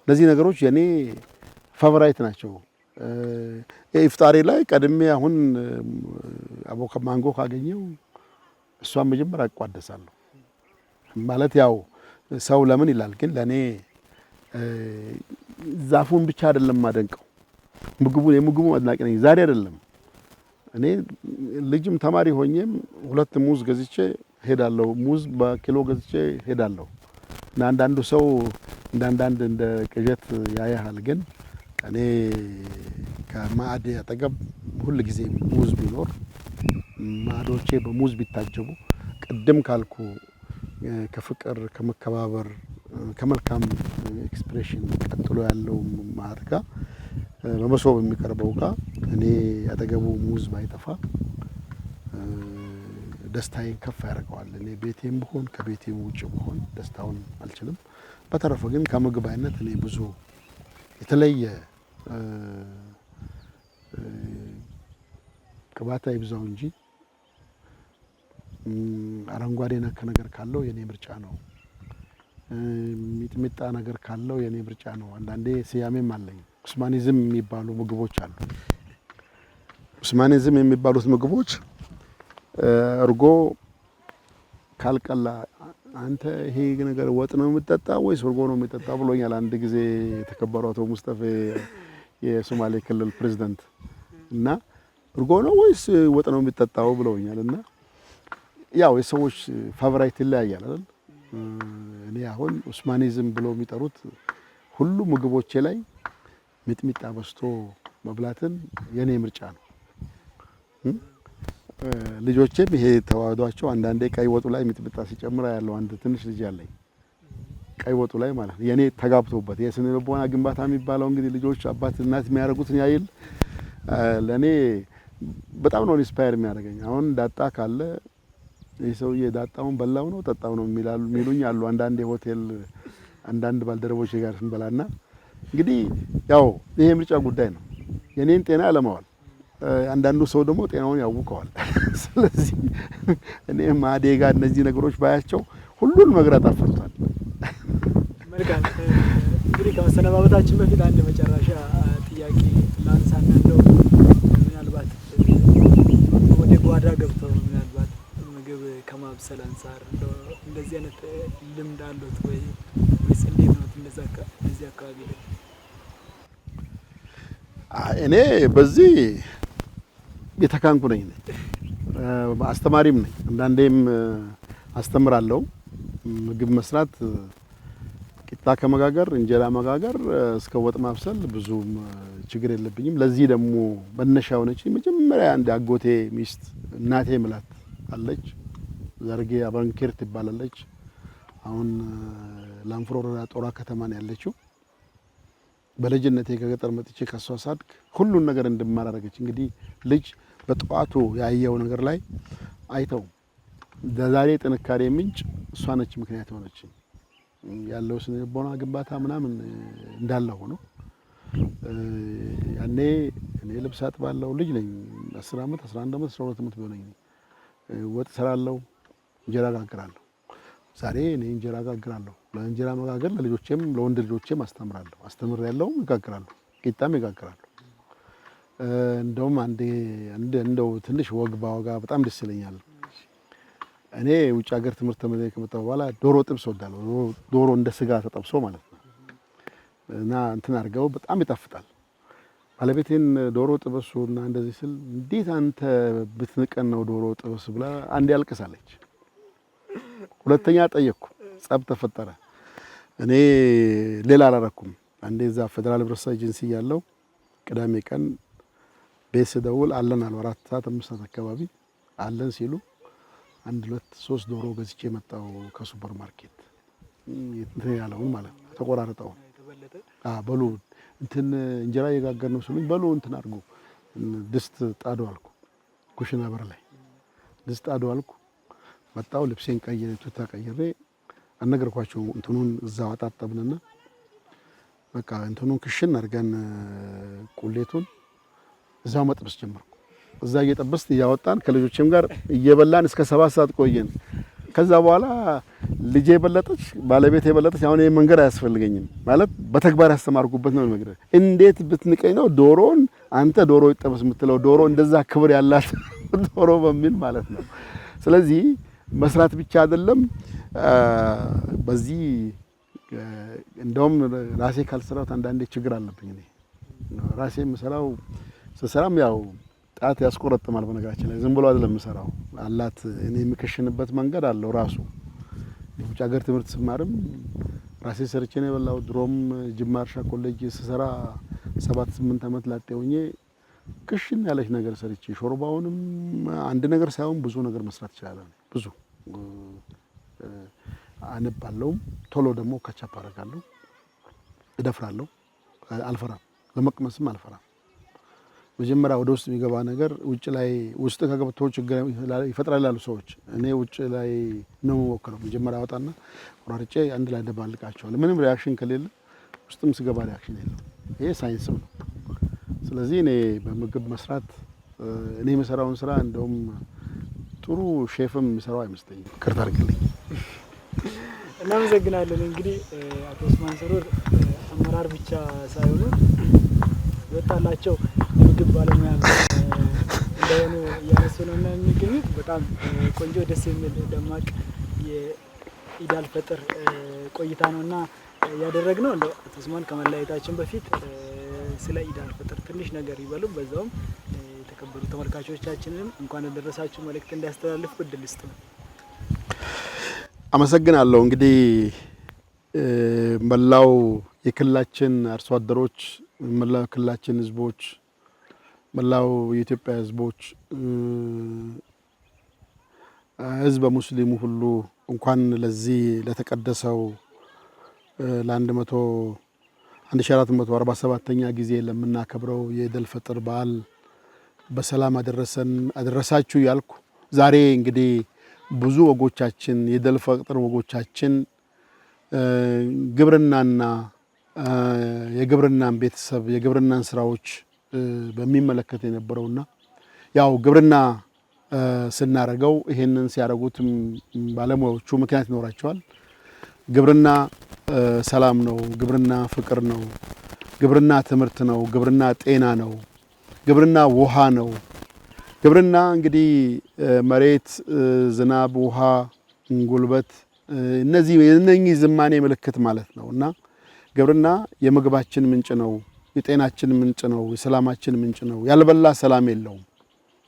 እነዚህ ነገሮች የኔ favorite ናቸው። ኢፍጣሪ ላይ ቀድሜ አሁን አቮካዶ ማንጎ ካገኘው እሷን መጀመሪያ እቋደሳለሁ። ማለት ያው ሰው ለምን ይላል፣ ግን ለኔ ዛፉን ብቻ አይደለም ማደንቀው፣ ምግቡን የምግቡ አድናቂ ነኝ። ዛሬ አይደለም እኔ ልጅም ተማሪ ሆኜም 2 ሙዝ ገዝቼ ሄዳለሁ። ሙዝ በኪሎ ገዝቼ ሄዳለሁ። እና አንዳንዱ ሰው እንደ አንዳንድ እንደ ቅዠት ያያሃል። ግን እኔ ከማዕዴ አጠገብ ሁል ጊዜ ሙዝ ቢኖር፣ ማዕዶቼ በሙዝ ቢታጀቡ፣ ቅድም ካልኩ ከፍቅር፣ ከመከባበር፣ ከመልካም expression ቀጥሎ ያለው ማዕድ ጋር፣ በመሶብ የሚቀርበው ጋር እኔ አጠገቡ ሙዝ ባይጠፋ ደስታዬን ከፍ ያደርገዋል። እኔ ቤቴም ብሆን ከቤቴም ውጭ ብሆን ደስታውን አልችልም። በተረፈ ግን ከምግብ አይነት እኔ ብዙ የተለየ ቅባት አይብዛው እንጂ አረንጓዴ ነክ ነገር ካለው የኔ ምርጫ ነው። ሚጥሚጣ ነገር ካለው የኔ ምርጫ ነው። አንዳንዴ ስያሜም አለኝ። ኡስማኒዝም የሚባሉ ምግቦች አሉ። ኡስማኒዝም የሚባሉት ምግቦች እርጎ ካልቀላ አንተ ይሄ ነገር ወጥ ነው የምጠጣ ወይስ እርጎ ነው የምጠጣ ብሎኛል አንድ ጊዜ የተከበሩ አቶ ሙስጠፌ የሶማሌ ክልል ፕሬዝዳንት፣ እና እርጎ ነው ወይስ ወጥ ነው የሚጠጣው ብለውኛል። እና ያው የሰዎች favorite ይለያያል አይደል? እኔ አሁን ኡስማኒዝም ብሎ የሚጠሩት ሁሉ ምግቦቼ ላይ ሚጥሚጣ በዝቶ መብላትን የኔ ምርጫ ነው። ልጆቼም ይሄ ተዋህዷቸው አንዳንዴ ቀይ ወጡ ላይ ሚጥሚጣ ሲጨምር ያለው አንድ ትንሽ ልጅ ያለኝ ቀይ ወጡ ላይ ማለት ነው። የኔ ተጋብቶበት የስነ ልቦና ግንባታ የሚባለው እንግዲህ ልጆች አባት እናት የሚያደርጉትን ያይል ለኔ በጣም ነው inspire የሚያደርገኝ። አሁን ዳጣ ካለ ይህ ሰውዬ ዳጣውን በላው ነው ጠጣው ነው የሚሉኝ አሉ። አንዳንድ የሆቴል አንዳንድ ባልደረቦች ጋር ስንበላና እንግዲህ ያው ይሄ ምርጫ ጉዳይ ነው። የኔን ጤና ያለማዋል፣ አንዳንዱ ሰው ደግሞ ጤናውን ያውቀዋል። ስለዚህ እኔ ማዴ ጋር እነዚህ ነገሮች ባያቸው ሁሉን ነገር አጣፍጡታል። መልካም፣ እንግዲህ ከመሰነባበታችን በፊት አንድ መጨረሻ ጥያቄ ላንሳና እንደው ምናልባት ወደ ጓዳ ገብተው ምናልባት ምግብ ከማብሰል አንጻር እንደዚህ አይነት ልምድ አሉት ወይ ወይስ እንዴት ነው እንደዚህ አካባቢ ላይ? እኔ በዚህ የተካንኩ ነኝ፣ አስተማሪም ነኝ። አንዳንዴም አስተምራለሁ። ምግብ መስራት ቂጣ ከመጋገር እንጀራ መጋገር እስከ ወጥ ማብሰል ብዙም ችግር የለብኝም። ለዚህ ደግሞ መነሻ የሆነች መጀመሪያ አንድ አጎቴ ሚስት እናቴ ምላት አለች። ዘርጌ አባንኬር ትባላለች። አሁን ላንፍሮ ወረዳ ጦራ ከተማ ነው ያለችው። በልጅነቴ ከገጠር መጥቼ ከሷ ሳድግ ሁሉን ነገር እንድማር አደረገች። እንግዲህ ልጅ በጠዋቱ ያየው ነገር ላይ አይተው ለዛሬ ጥንካሬ ምንጭ እሷ ነች ምክንያት የሆነች። ያለው ስነ ልቦና ግንባታ ምናምን እንዳለ ሆኖ ያኔ እኔ ልብስ አጥባለሁ፣ ልጅ ነኝ። 10 አመት፣ 11 አመት፣ 12 አመት ቢሆነኝ ወጥ እሰራለሁ፣ እንጀራ ጋግራለሁ። ዛሬ እኔ እንጀራ ጋግራለሁ። ለእንጀራ መጋገር ለልጆቼም ለወንድ ልጆቼም አስተምራለሁ። አስተምሬያለሁም፣ እጋግራለሁ፣ ቂጣም እጋግራለሁ። እንደውም አንዴ እንደው ትንሽ ወግ ባወጋ በጣም ደስ ይለኛል። እኔ ውጭ ሀገር ትምህርት ተምሬ ከመጣሁ በኋላ ዶሮ ጥብስ እወዳለሁ። ዶሮ እንደ ስጋ ተጠብሶ ማለት ነው። እና እንትን አድርገው በጣም ይጣፍጣል። ባለቤቴን ዶሮ ጥበሱ እና እንደዚህ ስል እንዴት አንተ ብትንቀን ነው ዶሮ ጥበስ ብላ አንዴ ያልቅሳለች። ሁለተኛ ጠየቅኩ፣ ጸብ ተፈጠረ። እኔ ሌላ አላረኩም። አንዴ እዛ ፌዴራል ህብረተሰብ ኤጀንሲ ያለው ቅዳሜ ቀን ቤት ስደውል አለን አሉ። 4 ሰዓት 5 ሰዓት አካባቢ አለን ሲሉ 1 2 3 ዶሮ ገዝቼ መጣሁ ከሱፐር ማርኬት እንትን ያለውን ማለት ነው ተቆራርጠው በሉ እንትን እንጀራ እየጋገር ነው ሲሉኝ በሉ እንትን አድርጉ ድስት ጣዱ አልኩ። ኩሽና በር ላይ ድስት ጣዱ አልኩ። መጣሁ፣ ልብሴን ቀይሬ ቱታ ቀይሬ አልነገርኳቸው። እንትኑን እዛው አጣጠብንና በቃ እንትኑን ክሽን አድርገን ቁሌቱን እዛው መጥበስ ጀመርኩ። እዛ እየጠበስን እያወጣን ከልጆቼም ጋር እየበላን እስከ 7 ሰዓት ቆየን። ከዛ በኋላ ልጄ የበለጠች ባለቤቴ የበለጠች አሁን ይሄ መንገድ አያስፈልገኝም ማለት በተግባር ያስተማርኩበት ነው። ነገር እንዴት ብትንቀኝ ነው ዶሮን አንተ ዶሮ ይጠበስ የምትለው፣ ዶሮ እንደዛ ክብር ያላት ዶሮ በሚል ማለት ነው። ስለዚህ መስራት ብቻ አይደለም። በዚህ እንደውም ራሴ ካልሰራሁት አንዳንዴ ችግር አለብኝ። እኔ ራሴ የምሰራው ስሰራም ያው ጣት ያስቆረጥማል። በነገራችን ላይ ዝም ብሎ አይደለም የምሰራው፣ አላት እኔ የምከሽንበት መንገድ አለው ራሱ። የውጭ ሀገር ትምህርት ስማርም ራሴ ሰርቼ ነው የበላሁት። ድሮም ጅማ እርሻ ኮሌጅ ስሰራ 7 8 ዓመት ላጤ ሆኜ ክሽን ያለች ነገር ሰርቼ ሾርባውንም አንድ ነገር ሳይሆን ብዙ ነገር መስራት እችላለሁ። ብዙ አነባለሁም፣ ቶሎ ደግሞ catch up አደርጋለሁ፣ እደፍራለሁ፣ አልፈራም፣ ለመቅመስም አልፈራም። መጀመሪያ ወደ ውስጥ የሚገባ ነገር ውጭ ላይ ውስጥ ከገብቶ ችግር ይፈጥራል ያሉ ሰዎች፣ እኔ ውጭ ላይ ነው የምሞክረው። መጀመሪያ አወጣና ቆራርጬ አንድ ላይ ደባልቃቸዋለሁ። ምንም reaction ከሌለ ውስጥም ስገባ reaction የለም። ይሄ ሳይንስም ነው። ስለዚህ እኔ በምግብ መስራት እኔ የምሰራውን ስራ እንደውም ጥሩ ሼፍም የሚሰራው አይመስለኝም። ይቅርታ አድርግልኝ። እናመሰግናለን። እንግዲህ አቶ ኡስማን ስሩር አመራር ብቻ ሳይሆኑ የወጣላቸው የምግብ ባለሙያ እንደሆኑ እያነሱ ነው እና የሚገኙት በጣም ቆንጆ ደስ የሚል ደማቅ የኢድ አል ፈጥር ቆይታ ነው እና ያደረግነው። እንደው አቶ ኡስማን ከመለያየታችን በፊት ስለ ኢድ አል ፈጥር ትንሽ ነገር ይበሉ፣ በዛውም የተከበሩ ተመልካቾቻችንንም እንኳን አደረሳችሁ መልእክት እንዲያስተላልፉ እድል ልስጥ ነው። አመሰግናለሁ። እንግዲህ መላው የክልላችን አርሶ አደሮች፣ መላው የክልላችን ሕዝቦች፣ መላው የኢትዮጵያ ሕዝቦች፣ ሕዝበ ሙስሊሙ ሁሉ እንኳን ለዚህ ለተቀደሰው ለ1447ኛ ጊዜ ለምናከብረው የኢድ አል ፈጥር በዓል በሰላም አደረሰን አደረሳችሁ ያልኩ፣ ዛሬ እንግዲህ ብዙ ወጎቻችን የኢድ አል ፈጥር ወጎቻችን ግብርናና የግብርናን ቤተሰብ የግብርናን ስራዎች በሚመለከት የነበረውና ያው ግብርና ስናረገው ይሄንን ሲያደርጉት ባለሙያዎቹ ምክንያት ይኖራቸዋል። ግብርና ሰላም ነው። ግብርና ፍቅር ነው። ግብርና ትምህርት ነው። ግብርና ጤና ነው። ግብርና ውሃ ነው። ግብርና እንግዲህ መሬት፣ ዝናብ፣ ውሃ፣ ጉልበት እነዚህ የእነኚህ ዝማኔ ምልክት ማለት ነው እና ግብርና የምግባችን ምንጭ ነው። የጤናችን ምንጭ ነው። የሰላማችን ምንጭ ነው። ያልበላ ሰላም የለውም።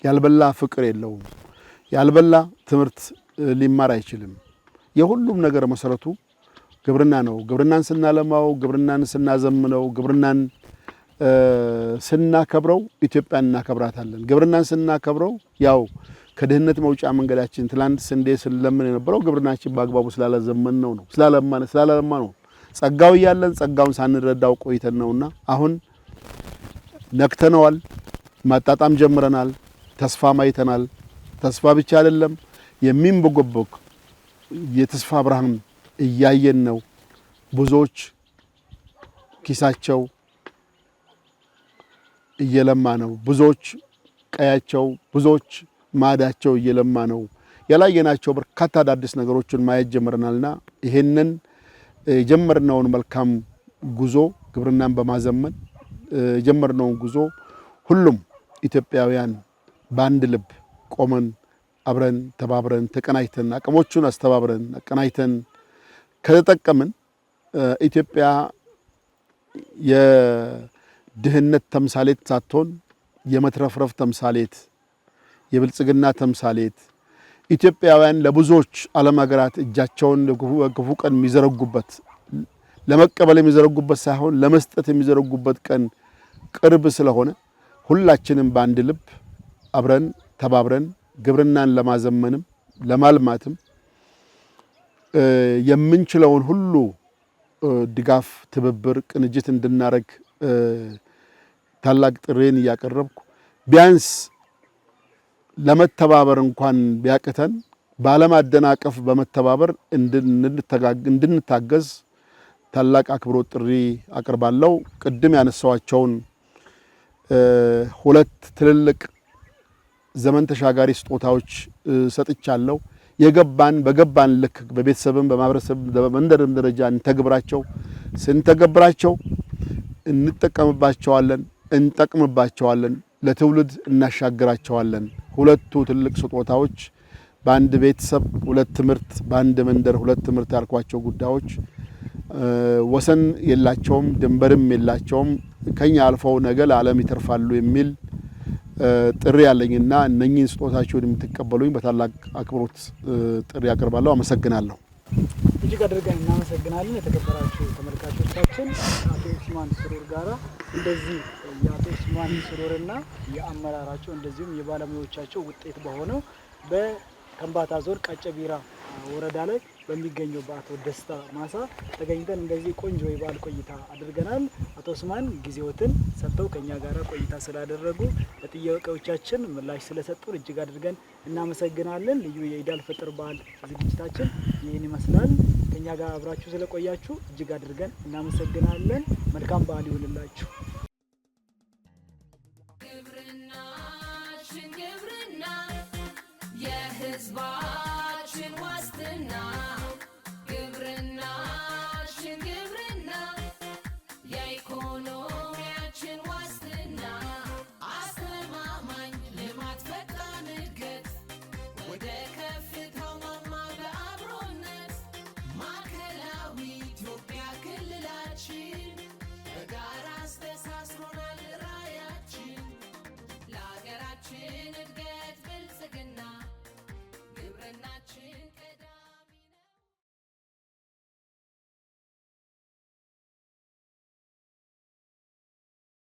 ያልበላ ፍቅር የለውም። ያልበላ ትምህርት ሊማር አይችልም። የሁሉም ነገር መሰረቱ ግብርና ነው። ግብርናን ስናለማው፣ ግብርናን ስናዘምነው፣ ግብርናን ስናከብረው ኢትዮጵያን እናከብራታለን። ግብርናን ስናከብረው ያው ከድህነት መውጫ መንገዳችን ትላንት ስንዴ ስንለምን የነበረው ግብርናችን በአግባቡ ስላላዘመን ነው ስላለማ ነው። ጸጋው እያለን ጸጋውን ሳንረዳው ቆይተን ነውና አሁን ነክተነዋል። ማጣጣም ጀምረናል። ተስፋ ማይተናል። ተስፋ ብቻ አይደለም፣ የሚንቦገቦግ የተስፋ ብርሃን እያየን ነው። ብዙዎች ኪሳቸው እየለማ ነው። ብዙዎች ቀያቸው፣ ብዙዎች ማዳቸው እየለማ ነው። ያላየናቸው በርካታ አዳዲስ ነገሮችን ማየት ጀምረናልና ይሄንን የጀመርነውን መልካም ጉዞ ግብርናን በማዘመን የጀመርነውን ጉዞ ሁሉም ኢትዮጵያውያን በአንድ ልብ ቆመን አብረን ተባብረን ተቀናጅተን አቅሞቹን አስተባብረን አቀናጅተን ከተጠቀምን ኢትዮጵያ የድህነት ተምሳሌት ሳትሆን የመትረፍረፍ ተምሳሌት፣ የብልጽግና ተምሳሌት፣ ኢትዮጵያውያን ለብዙዎች ዓለም ሀገራት እጃቸውን ክፉ ቀን የሚዘረጉበት፣ ለመቀበል የሚዘረጉበት ሳይሆን ለመስጠት የሚዘረጉበት ቀን ቅርብ ስለሆነ ሁላችንም በአንድ ልብ አብረን ተባብረን ግብርናን ለማዘመንም ለማልማትም የምንችለውን ሁሉ ድጋፍ፣ ትብብር፣ ቅንጅት እንድናረግ ታላቅ ጥሪዬን እያቀረብኩ፣ ቢያንስ ለመተባበር እንኳን ቢያቅተን ባለማደናቀፍ በመተባበር እንድንታገዝ ታላቅ አክብሮት ጥሪ አቅርባለሁ። ቅድም ያነሳኋቸውን ሁለት ትልልቅ ዘመን ተሻጋሪ ስጦታዎች ሰጥቻለሁ። የገባን በገባን ልክ በቤተሰብም በማህበረሰብም በመንደርም ደረጃ እንተግብራቸው። ስንተገብራቸው እንጠቀምባቸዋለን፣ እንጠቅምባቸዋለን፣ ለትውልድ እናሻግራቸዋለን። ሁለቱ ትልቅ ስጦታዎች በአንድ ቤተሰብ ሁለት ትምህርት፣ በአንድ መንደር ሁለት ትምህርት ያልኳቸው ጉዳዮች ወሰን የላቸውም፣ ድንበርም የላቸውም። ከኛ አልፈው ነገ ለዓለም ይተርፋሉ የሚል ጥሪ ያለኝና እነኚህን ስጦታቸውን የምትቀበሉኝ በታላቅ አክብሮት ጥሪ አቀርባለሁ። አመሰግናለሁ። እጅግ አድርገን እናመሰግናለን። የተከበራችሁ ተመልካቾቻችን፣ ከአቶ ኡስማን ስሩር ጋራ እንደዚህ የአቶ ኡስማን ስሩርና የአመራራቸው እንደዚሁም የባለሙያዎቻቸው ውጤት በሆነው በከምባታ ዞን ቃጨ ቢራ ወረዳ ላይ በሚገኘው በአቶ ደስታ ማሳ ተገኝተን እንደዚህ ቆንጆ የበዓል ቆይታ አድርገናል። አቶ ኡስማን ጊዜዎትን ሰጥተው ከኛ ጋር ቆይታ ስላደረጉ፣ ለጥያቄዎቻችን ምላሽ ስለሰጡን እጅግ አድርገን እናመሰግናለን። ልዩ የኢድ አል ፈጥር በዓል ዝግጅታችን ይህን ይመስላል። ከኛ ጋር አብራችሁ ስለቆያችሁ እጅግ አድርገን እናመሰግናለን። መልካም በዓል ይሁንላችሁ።